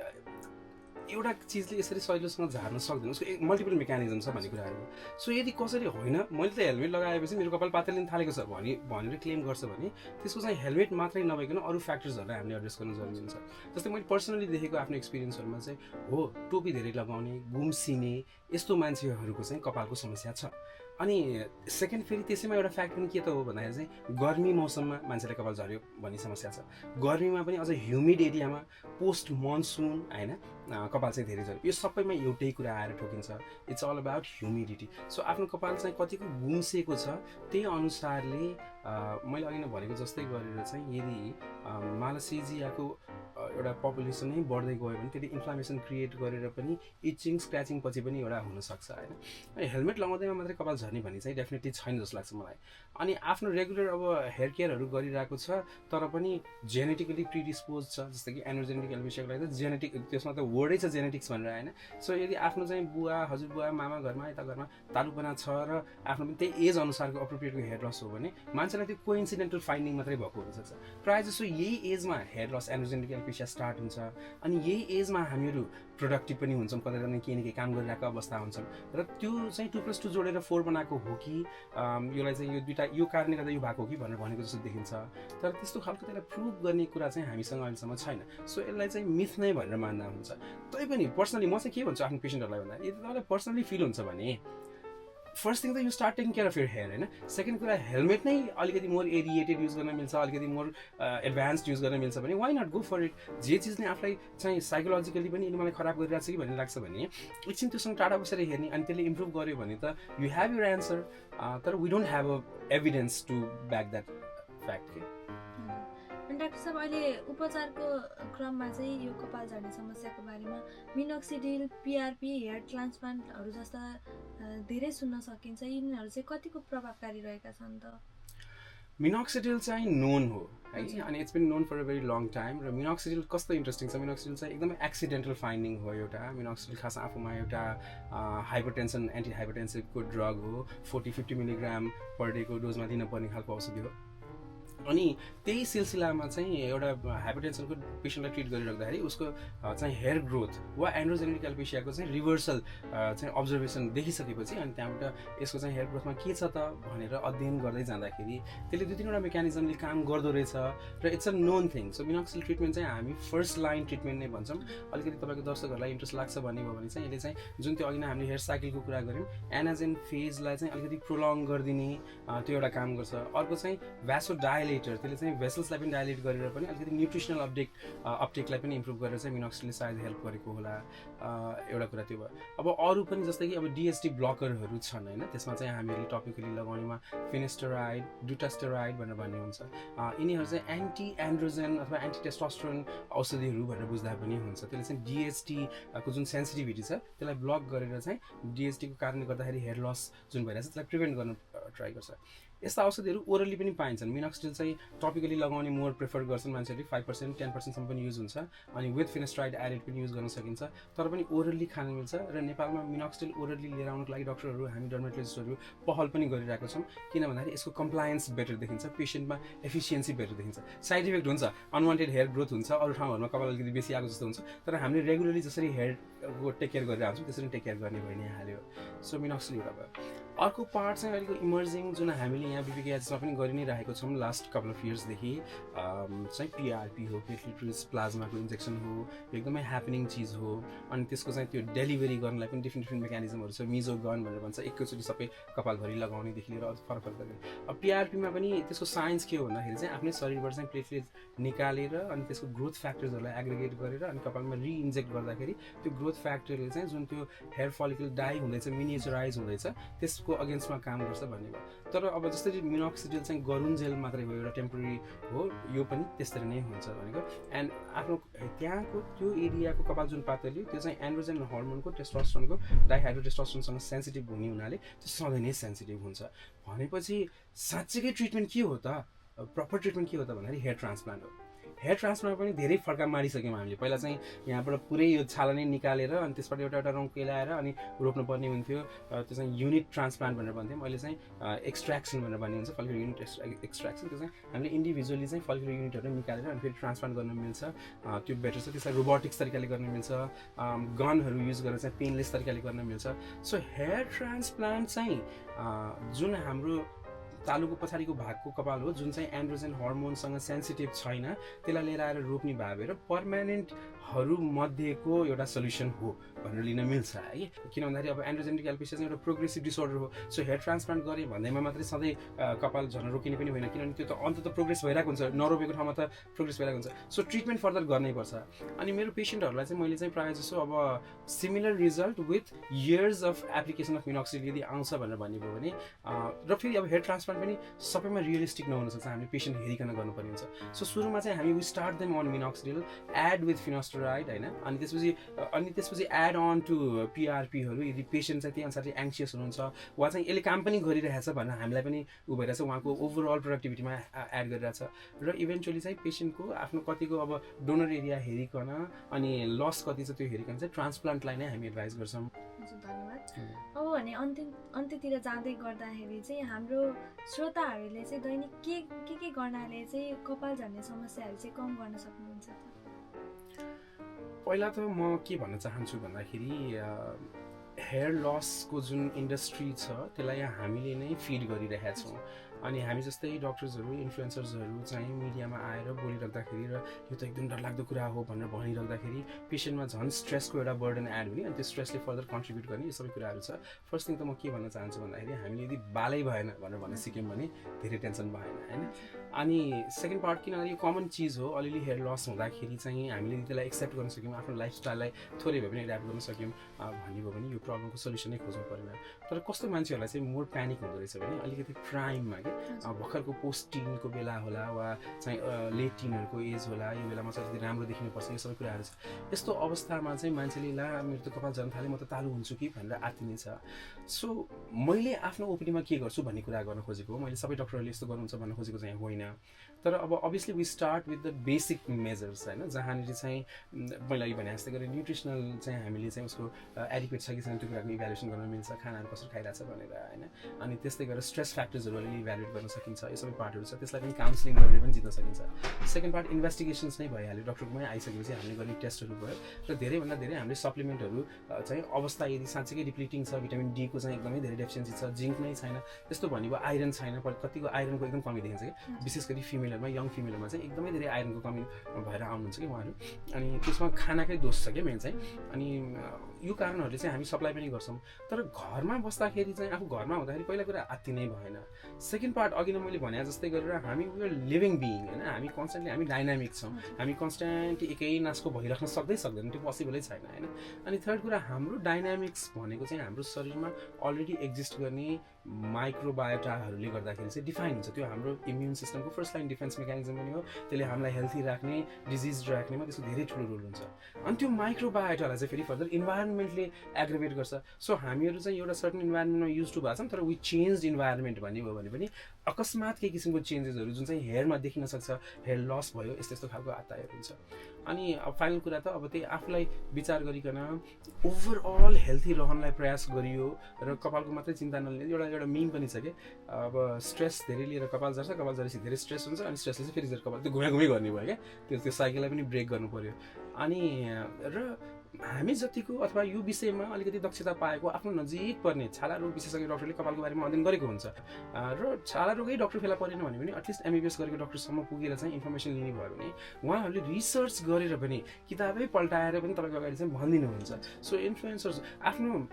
एउटा चिजले यसरी सजिलोसँग झार्न सक्दैन, उसको मल्टिपल मेकानिजम छ भन्ने कुराहरू। सो यदि कसरी होइन मैले त हेलमेट लगाएपछि मेरो कपाल पातलिन थालेको छ भनेर क्लेम गर्छ भने त्यसको चाहिँ हेलमेट मात्रै नभइकन अरू फ्याक्टर्सहरूलाई हामीले एड्रेस गर्नु जरुरी हुन्छ। जस्तै मैले पर्सनली देखेको आफ्नो एक्सपिरियन्सहरूमा चाहिँ हो टोपी धेरै लगाउने, गुम्सिने यस्तो मान्छेहरूको चाहिँ कपालको समस्या छ। अनि सेकेन्ड फेरि त्यसैमा एउटा फ्याक्ट पनि के त हो भन्दाखेरि चाहिँ गर्मी मौसममा मान्छेलाई कपाल झऱ्यो भन्ने समस्या छ। गर्मीमा पनि अझ ह्युमिड एरियामा पोस्ट मनसुन होइन कपाल चाहिँ धेरै झऱ्यो। यो सबैमा एउटै कुरा आएर ठोकिन्छ, it's all about humidity. So आफ्नो कपाल चाहिँ कतिको गुम्सेको छ त्यही अनुसारले मैले अघि नै भनेको जस्तै गरेर चाहिँ यदि मालासेजियाको एउटा पपुलेसन नै बढ्दै गयो भने त्यसले इन्फ्लामेसन क्रिएट गरेर पनि इचिङ स्क्र्याचिङ पछि पनि एउटा हुनसक्छ होइन। हेलमेट लगाउँदैमा मात्रै कपाल झर्ने भन्ने चाहिँ डेफिनेटली छैन जस्तो लाग्छ मलाई। अनि आफ्नो रेगुलर अब हेयर केयरहरू गरिरहेको छ तर पनि जेनेटिकली प्रिडिस्पोज छ, जस्तै कि एनर्जेटिक एल्बिसियाको लागि त जेनेटिक त्यसमा त वर्डै छ जेनेटिक्स भनेर होइन। सो यदि आफ्नो चाहिँ बुवा हजुरबुवा मामा घरमा यता घरमा तालुपना छ र आफ्नो पनि त्यही एज अनुसारको अप्रोप्रिएटको हेयर लस हो भने मान्छेलाई त्यो कोइन्सिडेन्टल फाइन्डिङ मात्रै भएको हुनसक्छ। प्रायः जसो यही एजमा हेयर लस एनर्जेटिक एल्बिसिया स्टार्ट हुन्छ अनि यही एजमा हामीहरू प्रोडक्टिभ पनि हुन्छौँ, कतै कतै केही न केही काम गरिरहेको अवस्था हुन्छौँ र त्यो चाहिँ 2+2 जोडेर 4 बनाएको हो कि योलाई चाहिँ यो दुईवटा यो कारणले गर्दा यो भएको हो कि भनेर भनेको जस्तो देखिन्छ। तर त्यस्तो खालको त्यसलाई प्रुभ गर्ने कुरा चाहिँ हामीसँग अहिलेसम्म छैन। सो यसलाई चाहिँ मिथ नै भनेर मान्दा हुन्छ। तैपनि पर्सनली म चाहिँ के भन्छु आफ्नो पेसेन्टहरूलाई भन्दा यदि तपाईँलाई पर्सनली फिल हुन्छ भने फर्स्ट थिङ त you start taking care of your hair होइन। सेकेन्ड कुरा हेलमेट नै अलिकति मोर एरिएटेड युज गर्न मिल्छ, अलिकति मोर एडभान्स्ड युज गर्न मिल्छ भने why not go for it. जे चिज नै आफूलाई चाहिँ साइकोलोजिकली पनि यदि मलाई खराब गरिरहेको छ कि भन्ने लाग्छ भने एकछिन त्योसँग टाढा बसेर हेर्ने अनि त्यसले इम्प्रुभ गर्यो भने त यु हेभ युर एन्सर। तर we don't have a evidence to back that fact के। डाक्टर साहब अहिले उपचारको क्रममा चाहिँ यो कपाल झर्ने समस्याको बारेमा मिनोक्सिडिल, पिआरपी, हेयर ट्रान्सप्लान्टहरू जस्ता धेरै सुन्न सकिन्छ, यिनीहरू चाहिँ कतिको प्रभावकारी रहेका छन् त? मिनोक्सिडिल चाहिँ नोन हो है, अनि it's been known for a very long time. र मिनोक्सिडिल कस्तो इन्ट्रेस्टिङ छ, मिनोक्सिडिल चाहिँ एकदमै एक्सिडेन्टल फाइन्डिङ हो एउटा। मिनोक्सिडिल खास आफूमा एउटा हाइपरटेन्सन एन्टी हाइपरटेन्सिभको ड्रग हो, 40-50 मिलिग्राम पर डेको डोजमा दिनुपर्ने खालको औषधि हो। अनि त्यही सिलसिलामा चाहिँ एउटा हाइपरटेन्सनको पेसेन्टलाई ट्रिट गरिराख्दाखेरि उसको चाहिँ हेयर ग्रोथ वा एन्ड्रोजेनिक एलोपेसियाको चाहिँ रिभर्सल चाहिँ अब्जर्भेसन देखिसकेपछि अनि त्यहाँबाट यसको चाहिँ हेयर ग्रोथमा के छ त भनेर अध्ययन गर्दै जाँदाखेरि त्यसले 2-3वटा मेकानिजमले काम गर्दो रहेछ र it's a known thing. So minoxidil treatment चाहिँ हामी फर्स्ट लाइन ट्रिटमेन्ट नै भन्छौँ। अलिकति तपाईँको दर्शकहरूलाई इन्ट्रेस्ट लाग्छ भन्ने भयो भने चाहिँ यसले चाहिँ जुन त्यो अघि नै हामीले हेयर साइकलको कुरा गऱ्यौँ, एनाजेन फेजलाई चाहिँ अलिकति प्रोलङ गरिदिने त्यो एउटा काम गर्छ। अर्को चाहिँ भ्यासोडाइलेटर, त्यसले चाहिँ भेसल्सलाई पनि डाइलेट गरेर पनि अलिकति न्युट्रिसनल अपटेकलाई पनि इम्प्रुभ गरेर चाहिँ मिनोक्सिडिलले सायद हेल्प गरेको होला। एउटा कुरा त्यो भयो। अब अरू पनि जस्तै कि अब डिएसटी ब्लकरहरू छन् होइन, त्यसमा चाहिँ हामीले टपिकली लगाउनेमा फिनेस्टेराइड, डुटास्टेराइड भनेर भन्ने हुन्छ। यिनीहरू चाहिँ एन्टी एन्ड्रोजेन अथवा एन्टी टेस्टोस्टेरोन औषधिहरू भनेर बुझ्दा पनि हुन्छ। त्यसले चाहिँ डिएसटीको जुन सेन्सिटिभिटी छ त्यसलाई ब्लक गरेर चाहिँ डिएसटीको कारणले गर्दाखेरि हेयर लस जुन भइरहेछ त्यसलाई प्रिभेन्ट गर्न ट्राई गर्छ। यस्ता औषधिहरू ओरली पनि पाइन्छन्। मिनोक्सिडिल चाहिँ टपिकली लगाउने मोर प्रिफर गर्छन् मान्छेहरूले, 5%, 10%सम्म पनि युज हुन्छ अनि विथ फिनेस्ट्राइड एडेड पनि युज गर्न सकिन्छ, तर पनि ओरली खान मिल्छ। र नेपालमा मिनोक्सिडिल ओरली लिएर आउनको लागि डक्टरहरू, हामी डर्मेटोलोजिस्टहरू पहल पनि गरिरहेको छौँ। किन भन्दाखेरि यसको कम्प्लायन्स बेटर देखिन्छ, पेसेन्टमा एफिसियन्सी बेटर देखिन्छ। साइड इफेक्ट हुन्छ, अनवान्टेड हेयर ग्रोथ हुन्छ, अरू ठाउँहरूमा कपाल अलिकति बेसी आएको जस्तो हुन्छ, तर हामीले रेगुलरली जसरी हेयरको टेक केयर गरेर आउँछौँ त्यसरी टेक केयर गर्ने भइ नै हाल्यो। सो मिनोक्सिडिल एउटा भयो। अर्को पार्ट चाहिँ अहिलेको इमर्जिङ जुन हामीले यहाँ बिबिकेएचमा पनि गरि नै राखेको छौँ लास्ट कपल अफ इयर्सदेखि, चाहिँ पिआरपी हो, प्लेटलेट रिच प्लाज्माको इन्जेक्सन हो, एकदमै ह्यापनिङ चिज हो। अनि त्यसको चाहिँ त्यो डेलिभरी गर्नलाई पनि डिफ्रेन्ट मेकानिजमहरू छ। मिजो गन भनेर भन्छ, एकैचोटि सबै कपालभरि लगाउनेदेखि लिएर अझ फरक फरक। अब पिआरपीमा पनि त्यसको साइन्स के हो भन्दाखेरि चाहिँ आफ्नै शरीरबाट चाहिँ प्लेटलेट निकालेर अनि त्यसको ग्रोथ फ्याक्टर्सहरूलाई एग्रिगेट गरेर अनि कपालमा रिइन्जेक्ट गर्दाखेरि त्यो ग्रोथ फ्याक्टरले चाहिँ जुन त्यो हेयर फलिकल डाई हुँदैछ, मिनिएचराइज हुँदैछ, त्यसको अगेन्स्टमा काम गर्छ भन्ने भयो। तर अब जसरी मिनोक्सिडिल चाहिँ गरुन्जेल मात्रै हो, एउटा टेम्पोररी हो, यो पनि त्यसरी नै हुन्छ भनेको। एन्ड आफ्नो त्यहाँको त्यो एरियाको कपाल जुन पातली त्यो चाहिँ एन्ड्रोजेन हर्मोनको, टेस्टोस्टेरोनको, डाइहाइड्रोटेस्टोस्टेरोनसँग सेन्सिटिभ हुने हुनाले त्यो सधैँ नै सेन्सिटिभ हुन्छ। भनेपछि साँच्चैकै ट्रिटमेन्ट के हो त, प्रपर ट्रिटमेन्ट के हो त भन्दाखेरि हेयर ट्रान्सप्लान्ट हो। हेयर ट्रान्सप्लान्ट पनि धेरै फर्का मारिसक्यौँ हामीले। पहिला चाहिँ यहाँबाट पुरै यो छाला नै निकालेर अनि त्यसबाट एउटा एउटा रङ केलाएर अनि रोप्नुपर्ने हुन्थ्यो, त्यो चाहिँ युनिट ट्रान्सप्लान्ट भनेर भन्थ्यौँ। अहिले चाहिँ एक्सट्र्याक्सन भनेर भन्ने हुन्छ, फलिकुलर युनिट एक्सट्र्याक्सन। त्यो चाहिँ हामीले इन्डिभिजुअली चाहिँ फलिकुलर युनिटहरू निकालेर अनि फेरि ट्रान्सप्लान्ट गर्न मिल्छ, त्यो बेटर छ। त्यसलाई रोबोटिक्स तरिकाले गर्न मिल्छ, गनहरू युज गरेर चाहिँ पेनलेस तरिकाले गर्न मिल्छ। सो हेयर ट्रान्सप्लान्ट चाहिँ जुन हाम्रो तालुको पछाडिको भागको कपाल हो, जुन चाहिँ एन्ड्रोजेन हर्मोनसँग सेन्सिटिभ छैन, त्यसलाई लिएर आएर रोप्ने भएर पर्मानेन्टहरू मध्येको एउटा सल्युसन हो भनेर लिन मिल्छ है। किन भन्दाखेरि अब एन्ड्रोजेनिक एलोपेसिया चाहिँ एउटा प्रोग्रेसिभ डिसअर्डर हो। सो हेयर ट्रान्सप्लान्ट गरे भन्दैमा मात्रै सधैँ कपाल झर्न रोकिने पनि होइन, किनभने त्यो त अन्त त प्रोग्रेस भइरहेको हुन्छ, नरोपेको ठाउँमा त प्रोग्रेस भइरहेको हुन्छ। सो ट्रिटमेन्ट फर्दर गर्नै पर्छ। अनि मेरो पेसेन्टहरूलाई चाहिँ मैले चाहिँ प्रायः जसो अब similar result with years of application of minoxidil यदि आउँछ भनेर भन्ने भयो भने, र फेरि अब हेयर ट्रान्सप्लान्ट पनि सबैमा रियलिस्टिक नहुनसक्छ, हामीले पेसेन्ट हेरिकन गर्नुपर्ने हुन्छ। सो सुरुमा चाहिँ हामी we start them on minoxidil add with finasteride होइन, अनि त्यसपछि एड अन टु पिआरपीहरू यदि पेसेन्ट चाहिँ त्यही अनुसारले एङ्सियस हुनुहुन्छ वा चाहिँ यसले काम पनि गरिरहेछ भनेर हामीलाई पनि उ भइरहेछ, उहाँको ओभरअल प्रोडक्टिभिटीमा एड गरिरहेछ। र इभेन्चुअली चाहिँ पेसेन्टको आफ्नो कतिको अब डोनर एरिया हेरिकन अनि लस कति छ त्यो हेरिकन चाहिँ ट्रान्सप्लान्टलाई नै हामी एडभाइस गर्छौँ। धन्यवाद। अब भने अन्त्यतिर जाँदै गर्दाखेरि चाहिँ हाम्रो श्रोताहरूले चाहिँ दैनिक के गर्नाले चाहिँ कपाल झर्ने समस्याहरू चाहिँ कम गर्न सक्नुहुन्छ त? पहिला त म के भन्न चाहन्छु भन्दाखेरि हेयर लसको जुन इन्डस्ट्री छ त्यसलाई हामीले नै फिड गरिरहेका छौँ। अनि हामी जस्तै डक्टर्सहरू, इन्फ्लुएन्सर्सहरू चाहिँ मिडियामा आएर बोलिराख्दाखेरि र यो त एकदम डरलाग्दो कुरा हो भनेर भनिराख्दाखेरि पेसेन्टमा झन् स्ट्रेसको एउटा बर्डन एड हुने अनि त्यो स्ट्रेसले फर्दर कन्ट्रिब्युट गर्ने यो सबै कुराहरू छ। फर्स्ट थिङ त म के भन्न चाहन्छु भन्दाखेरि हामीले यदि बालै भएन भनेर भन्न सिक्यौँ भने धेरै टेन्सन भएन होइन। अनि सेकेन्ड पार्ट किनभने यो कमन चिज हो, अलिअलि हेयर लस हुँदाखेरि चाहिँ हामीले त्यसलाई एक्सेप्ट गर्न सक्यौँ, आफ्नो लाइफस्टाइललाई थोरै भए पनि एड्याप्ट गर्न सक्यौँ भन्ने भयो भने यो प्रब्लमको सल्युसनै खोज्नु परेन। तर कस्तो मान्छेहरूलाई चाहिँ मोर प्यानिक हुँदो रहेछ भने अलिकति प्राइममा के भर्खरको पोस्ट टिनको बेला होला वा चाहिँ लेट टिनहरूको एज होला, यो बेलामा चाहिँ अलिकति राम्रो देखिनुपर्छ, यो सबै कुराहरू छ। यस्तो अवस्थामा चाहिँ मान्छेले ला मेरो त कपाल झर्न थाले, म त तालु हुन्छु कि भनेर आत्तिने छ। सो मैले आफ्नो ओपिनियनमा के गर्छु भन्ने कुरा गर्न खोजेको हो। मैले सबै डक्टरहरूले यस्तो गर्नुहुन्छ भन्न खोजेको चाहिँ होइन। तर अब obviously we start with the basic measures होइन, जहाँनिर चाहिँ मैले अघि भने जस्तै गरेर न्युट्रिसनल चाहिँ हामीले चाहिँ उसको एडिक्वेट छ कि छैन त्यो कुराको इभ्यालुएसन गर्न मिल्छ, खानाहरू कसरी खाइरहेछ भनेर होइन। अनि त्यस्तै गरेर स्ट्रेस फ्याक्टर्सहरू अलिअलि इभ्यालुएट गर्न सकिन्छ, यो सबै पार्टहरू छ, त्यसलाई पनि काउन्सिलिङ गरेर पनि जित्न सकिन्छ। सेकेन्ड पार्ट इन्भेस्टिगेसन्स नै भइहाल्यो, डक्टरकोमै आइसकेपछि हामीले गर्ने टेस्टहरू भयो र धेरैभन्दा धेरै हामीले सप्लिमेन्टहरू चाहिँ अवस्था यदि साँच्चैकै डिप्लिटिङ छ, भिटामिन डी को चाहिँ एकदमै धेरै डेफिसियन्सी छ, जिङ्क नै छैन, त्यस्तो भनेको आइरन छैन, कतिको आइरनको एकदम कमी देखिन्छ कि विशेष गरी फिमेलहरूमा, यङ फिमेलहरूमा चाहिँ एकदमै धेरै आइरनको कमी भएर आउनुहुन्छ कि उहाँहरू। अनि त्यसमा खानाकै दोष छ क्या मेन चाहिँ। अनि यो कारणहरूले चाहिँ हामी सप्लाई पनि गर्छौँ। तर घरमा बस्दाखेरि चाहिँ आफू घरमा हुँदाखेरि पहिला कुरा आत्ति नै भएन। सेकेन्ड पार्ट अघि नै मैले भने जस्तै गरेर हामी वी आर लिभिङ बिइङ होइन, हामी कन्सटेन्टली हामी डाइनामिक छौँ, हामी कन्सटेन्टली एकै नासको भइराख्न सक्दैन, त्यो पोसिबलै छैन होइन। अनि थर्ड कुरा हाम्रो डाइनामिक्स भनेको चाहिँ हाम्रो शरीरमा अलरेडी एक्जिस्ट गर्ने माइक्रोबायोटाहरूले गर्दाखेरि चाहिँ डिफाइन हुन्छ। त्यो हाम्रो इम्युन सिस्टमको फर्स्ट लाइन डिफेन्स मेकानिजम पनि हो, त्यसले हामीलाई हेल्थी राख्ने, डिजिज राख्नेमा त्यसको धेरै ठुलो रोल हुन्छ। अनि त्यो माइक्रोबायोटालाई चाहिँ फेरि फर्दर इन्भाइरोमेन्टले एग्रिभेट गर्छ। सो हामीहरू चाहिँ एउटा सर्टन इन्भाइरोमेन्टमा युज टु भएको छौँ, तर वी चेन्ज इन्भाइरोमेन्ट भन्ने भयो भने पनि अकस्मात केही किसिमको चेन्जेसहरू जुन चाहिँ हेयरमा देखिन सक्छ, हेयर लस भयो, यस्तो यस्तो खालको आताहरू हुन्छ। अनि अब फाइनल कुरा त अब त्यही आफूलाई विचार गरिकन ओभरअल हेल्थी रहनलाई प्रयास गरियो र कपालको मात्रै चिन्ता नलिने। एउटा मिम पनि छ कि अब स्ट्रेस धेरै लिएर कपाल झर्छ, कपाल झरेपछि धेरै स्ट्रेस हुन्छ, अनि स्ट्रेसले चाहिँ फेरि कपाल त्यो घुमाइ गर्ने भयो क्या, त्यो साइकललाई पनि ब्रेक गर्नु पर्यो। अनि र हामी जतिको अथवा यो विषयमा अलिकति दक्षता पाएको आफ्नो नजिक पर्ने छाला रोग विशेषज्ञ डक्टरले कपालको बारेमा अध्ययन गरेको हुन्छ र छाला रोगै डक्टर फेला परेन भने पनि एटलिस्ट एमबिबिएस गरेको डक्टरसम्म पुगेर चाहिँ इन्फर्मेसन लिने भयो भने उहाँहरूले रिसर्च गरेर पनि किताबै पल्टाएर पनि तपाईँको अगाडि चाहिँ भनिदिनुहुन्छ। सो इन्फ्लुएन्सर्स आफ्नो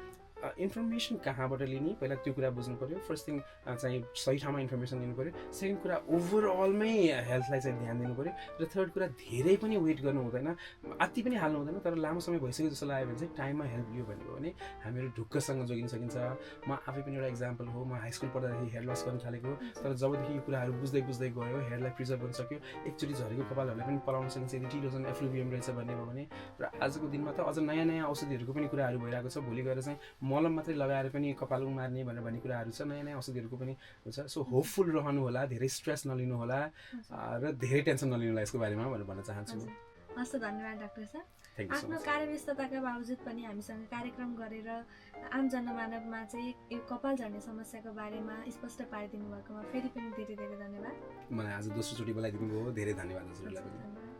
इन्फर्मेसन कहाँबाट लिने, पहिला त्यो कुरा बुझ्नु पऱ्यो। फर्स्ट थिङ चाहिँ सही ठाउँमा इन्फर्मेसन दिनु पऱ्यो। सेकेन्ड कुरा ओभरअलमै हेल्थलाई चाहिँ ध्यान दिनु पऱ्यो। र थर्ड कुरा धेरै पनि वेट गर्नु हुँदैन, अति पनि हाल्नु हुँदैन, तर लामो समय भइसक्यो जस्तो लाग्यो भने चाहिँ टाइममा हेल्प लियो भन्ने हो भने हामीहरू ढुक्कसँग जोगिन सकिन्छ। म आफै पनि एउटा इक्जाम्पल हो, म हाई स्कुल पढ्दाखेरि हेयर लस गर्न थालेको, तर जबदेखि यो कुराहरू बुझ्दै गयो, हेयरलाई प्रिजर्भ गर्न सक्यो, एकचोटि झरेको कपालहरूलाई पनि पलाउन सकिन्छ यदि टिलोजन एफ्लुभियम रहेछ भन्ने भयो भने। र आजको दिनमा त अझ नयाँ नयाँ औषधिहरूको पनि कुराहरू भइरहेको छ। भोलि गएर चाहिँ मलम मात्रै लगाएर पनि कपाल उमार्ने भन्ने कुराहरू छ, नयाँ नयाँ औषधिहरूको पनि हुन्छ। सो होपफुल रहनु होला, धेरै स्ट्रेस नलिनु होला र धेरै टेन्सन नलिनु होला यसको बारेमा भनेर भन्न चाहन्छु। हस्, धन्यवाद डाक्टर सर। आफ्नो सो कार्यव्यस्तताका बावजुद पनि हामीसँग कार्यक्रम गरेर आम जनमानवमा चाहिँ यो कपाल झर्ने समस्याको बारेमा स्पष्ट पारिदिनु भएकोमा फेरि पनि धेरै धेरै धन्यवाद। मलाई आज दोस्रोचोटि बोलाइदिनु भयो, धेरै धन्यवाद हजुरलाई पनि।